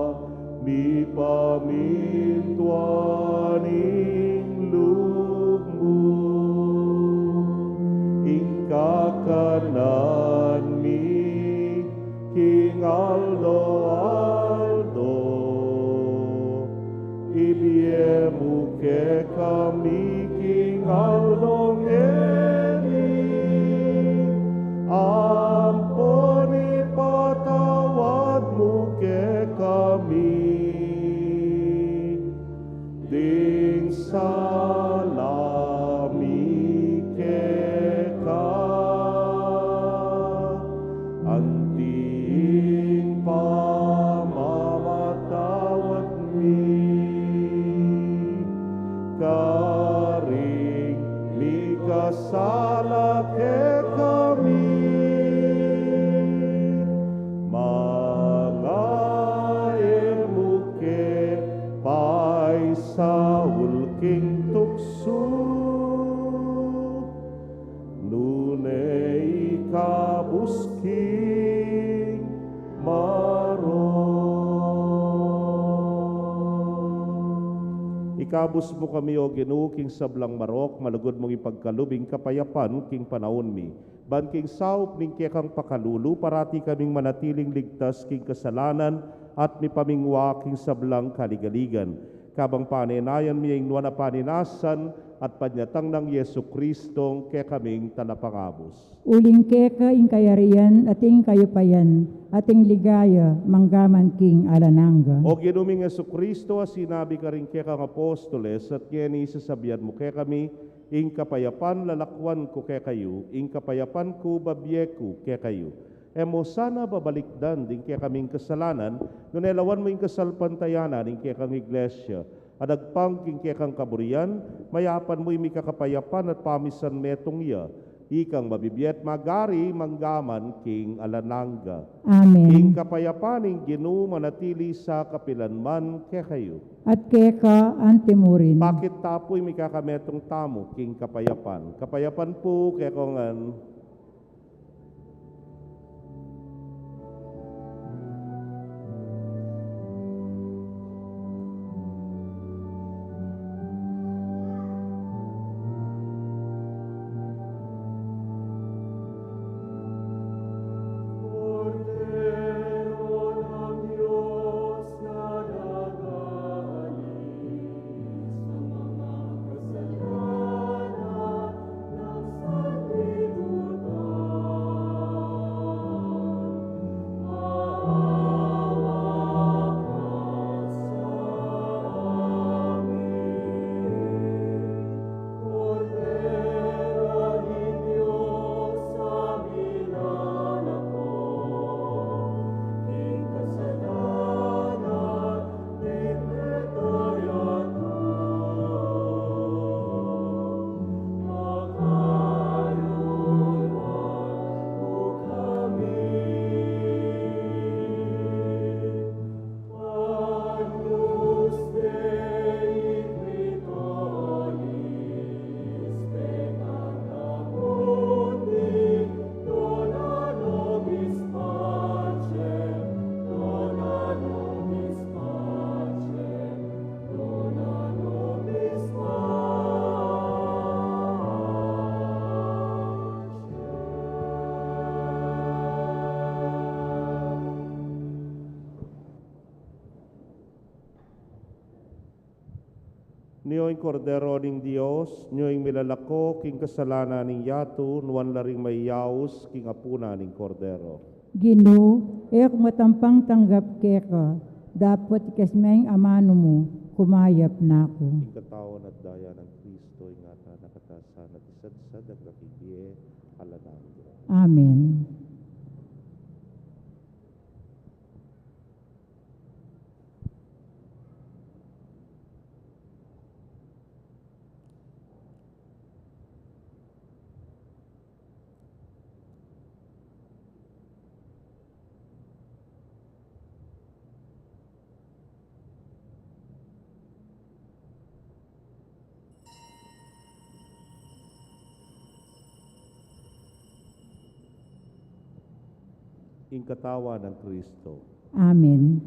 mipamintuan ing lub mu. Ing kakanan mi king aldo-aldo, ibie mu kekami king aldo ngeni, ampon ipatawad mu kekami ding sala mi keka, anti ing pamamatawad mi karing mikasala kekami. Manga Ul king tuksu, nune ikabus king marok. Ikabus mu kami, O Ginu, king sablang marok, malugud mung ipagkalub ing kapayapan king panaun mi. Ban king saup ning kekang pakalulu, parati kaming manatiling ligtas king kasalanan at mipamingwa king sablang kaligaligan. Kabang panenayan mi ing nuan a paninasan at panyatang nang Jesucristong kekaming Talapangabus. Uling keka ing kayarian at ing kayupayan at ing ligaya manggaman king alang angga. O Ginu ming Jesucristo, a sinabi karing kekang apostoles, at ngeni sasabian mu kekami, ing kapayapan lalakwan ku kekayu, ing kapayapan ku babie ku kekayu. E mu sana babalikdan ding kekaming kasalanan, nune lawan mu ing kasalpantayanan ning kekang Iglesia, a dagpang king kekang kaburian, mayapan mu ing mikakapayapan at pamisan metung ya, ikang mabibie at magari manggaman king alang angga. Amen. Ing kapayapan ning Ginu manatili sa kapilan man kekayu. At keka antimurin. Pakit ta pu ing mikakametung tamu king kapayapan. Kapayapan pu kekongan. Nyo ing Kordero ning Dios, nyo ing milalako king kasalanan ning yatu, nuan la ring mayaus king apunan ning Kordero. Ginu, e ku matampang tanggap keka, dapot ikes me ing amanu mu, kumayap na ku. Ing katawan at daya nang Kristo, ingatan na katasan at isadsad angga king bie alang angga. Amen. Ing katawan nang Kristo. Amen.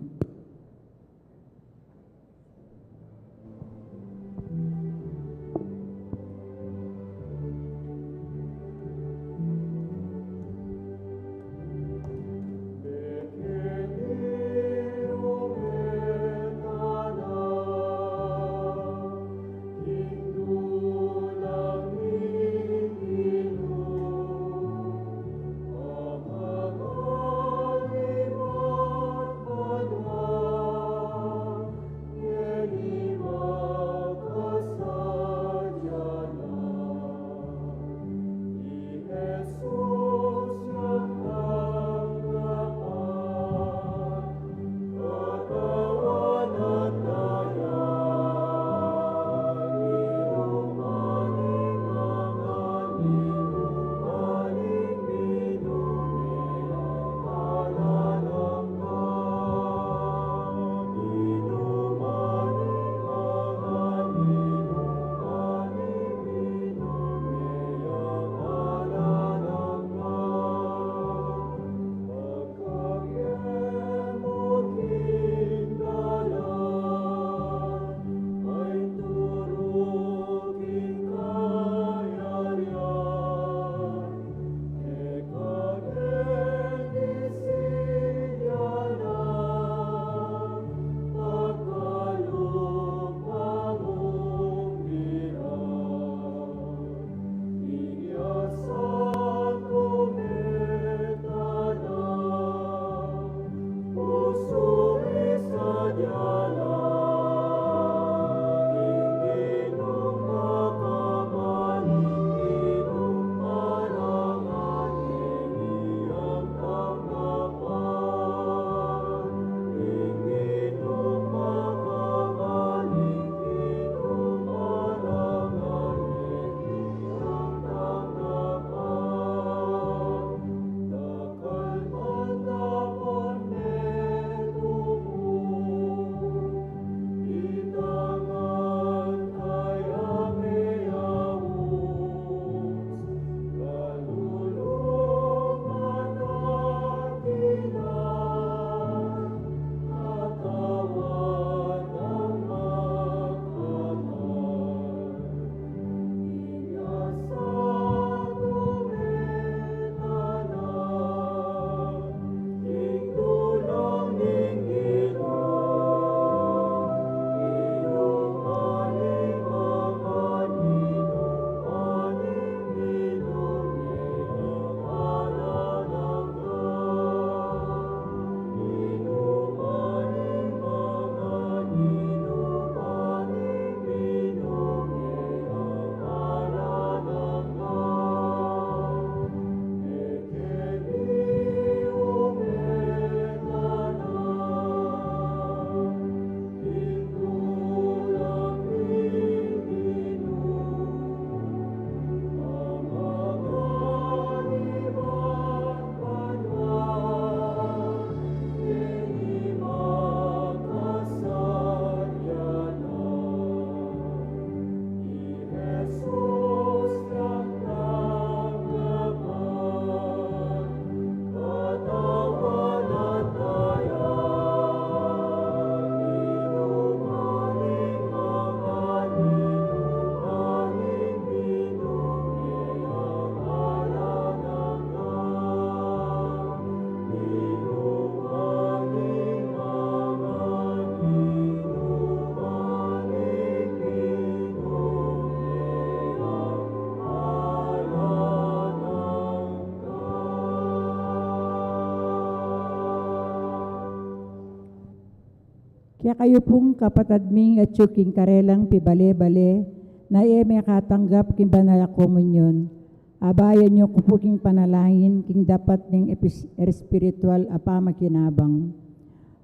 Kekayu pung kapatad ming atyu king karelang pibale-bale na e mekatanggap king banal a komunyon, abayan yu ku pu king panalangin king dapat ning epis-, espiritual a pamakinabang.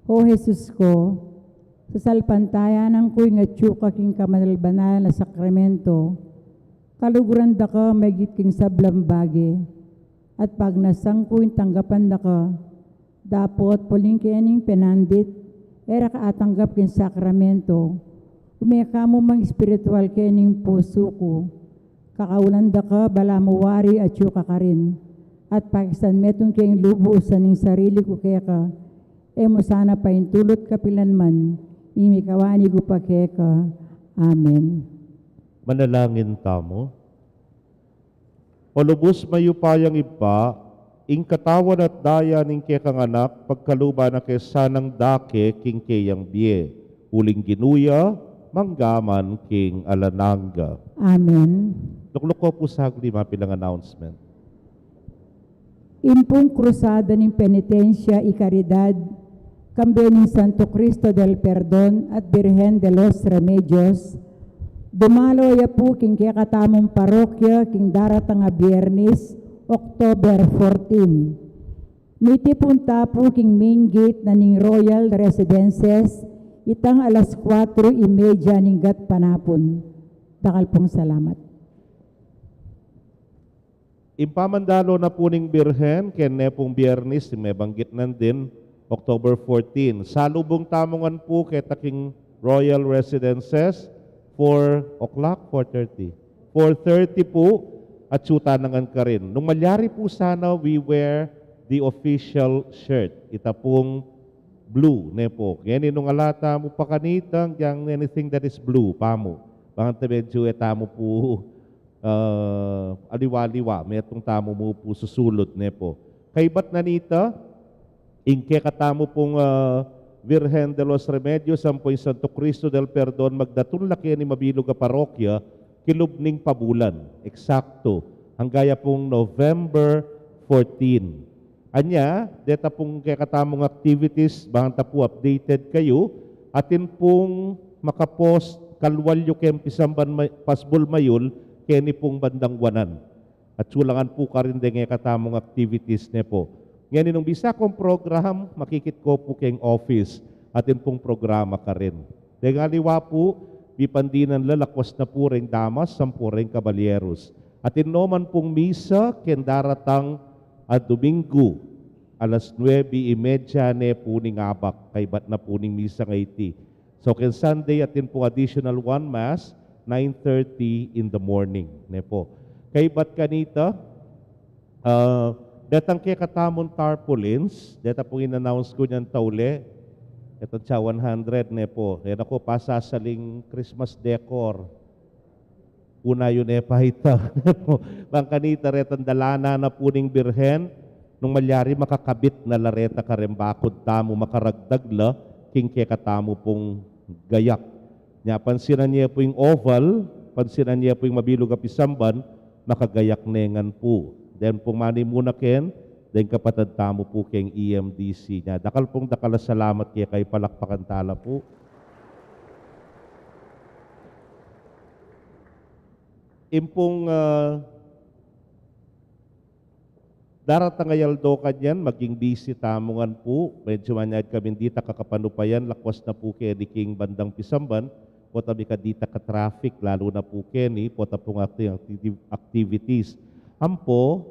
O Jesus ku, sasalpantayanan ku ing atyu ka king kabanal-banalan a sakramento, kaluguran da ka megit king sablang bage, at pagnasan ku ing tanggapan da ka, dapot uling kening penandit, e ra ka atanggap king sakramento, ume ka mu mang espiritual kening pusu ku, kakaulan da ka balamu wari atyu ka karin, at pakisanmetung keng lubusan ning sarili ku keka, e mu sana paintulut kapilan man, ing mikawani ku pa keka. Amen. Manalangin tamu. O lubus mayupayang Ibpa, ing katawan at daya ning kekang Anak, pagkaluban na ke sanang dake king keyang bie, uling Ginu ya, mangga man king alang angga. Amen. Lukluk ko pu saglit, mapilang announcement. Ing pung Krusada ning Penitensya y Karidad, kambe ning Santo Cristo del Perdon at Birhen de los Remedios, dumalo ya pu king kekatamung parokya king daratang a Biernis, October fourteen. Mitipun ta pu king main gate na ning Royal Residences, itang alas kuatro y media ning gatpanapun. Dakal pung salamat. Ing pamandalo na pu ning Birhen, keng nepung Biernis, ing mebanggit nandin, October fourteen. Salubung tamu ngan pu keta king Royal Residences, four o'clock, four thirty. Four thirty pu, atyu ta na ngan karin. Nung malyari pu sana, we wear the official shirt. Ita pung blue, ne pu. Ngeni nung ala tamu pa kanita, yang anything that is blue, pamu. Bang ante medyu e tamu pu ah, aliwa-liwa, metung tamu mu pu susulud, ne pu. Kaybat na nita, ing kekatamu pung, ah, Virgen de los Remedios, ampo ing Santo Cristo del Perdon, magdatun la keni mabilug a parokya, kilub ning pabulan, eksakto, angga ya pung November fourteen. Anya, deta pung kekatamung activities, bang ta pu updated kayu, atin pung makapost kalwal yu keng pisamban may-, pasbul mayul, keni pung bandang wanan. At sulangan pu karin deng kekatamung activities ne pu. Ngeni nung bisa kong program, makikit ko pu keng office, atin pung programa karin. Deng aliwa pu, bipandinan la lakwas na pu reng damas, ampo reng kabalyerus. Atin no man pung misa, keng daratang a Domingo, alas nuebe y media ne pu ning abak, kaybat na pu ning misa ngeni. So, keng Sunday, atin pung additional one Mass, nine thirty in the morning, ne pu. Kaybat kanita, ah, detang kekatamung tarpaulins, deta pung in-announce ku niyan tauli, detang tsa one hundred, ne pu. Deta ku pasasaling Christmas decor. Una yu ne pa ita. Bang kanita retang dalanan na pu ning Birhen, nung malyari makakabit na la reta kareng bakud tamu, makaragdag la king kekatamu pung gayak. Nya pansinan ye pu ing oval, pansinan ye pu ing mabilug a pisamban, makagayak ne ngan pu. Then pung manimuna ken, deng kapatad tamu pu keng E M D C. Nya dakal pung dakal a salamat kekayu, palakpakan ta la pu. Ing pung, ah, daratang a aldo kanyan, maging busy tamu ngan pu. Medyu manyad kami dita kakapanupayan, lakwas na pu keni king bandang pisamban, pota mika dita ka-traffic, lalu na pu keni, pota pung acti-, acti-, activities. Ampo,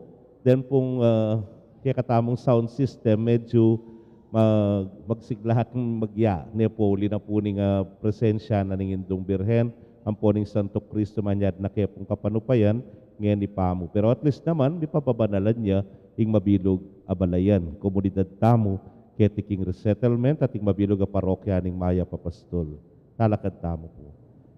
then pung, ah, kekatamung sound system, medyu mag-, magsigla keng magya, ne pu, uli na pu ning, ah, presensya na ning Indung Birhen, ampo ning Santo Cristo manyad na ke pung kapanupayan, ngeni pamu. Pero at least naman, mipababanalan ya ing mabilug a balayan, komunidad tamu, keti king resettlement, at ing mabilug a parokya ning Mayap a Pastul. Talakad tamu pu.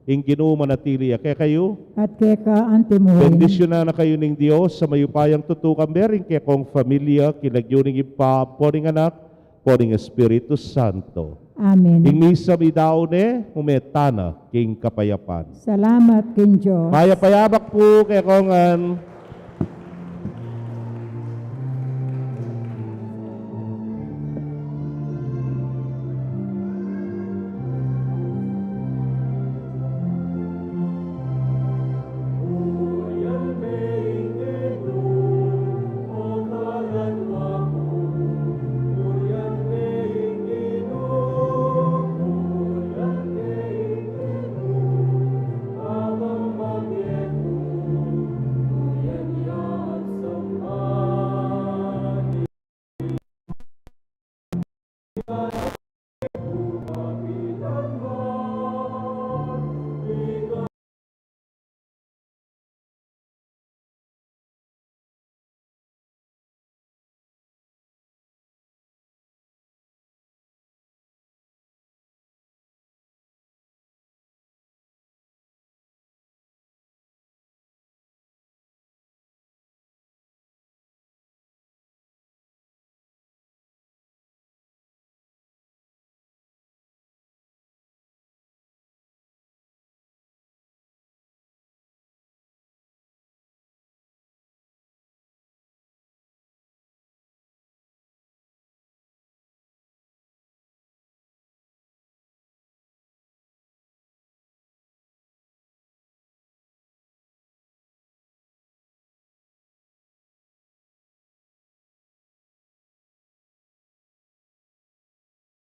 Ing Ginu manatili ya kekayu. At keka antimurin. Bendisyunan na kayu ning Dios a mayupayang tutu, kambe ring kekong familia, king lagyu ning Ibpa, ampo ning Anak, ampo ning Espiritu Santo. Amen. Ing misa meyari ne, mumeta na king kapayapan. Salamat king Dios. Mayap a abak pu kekongan.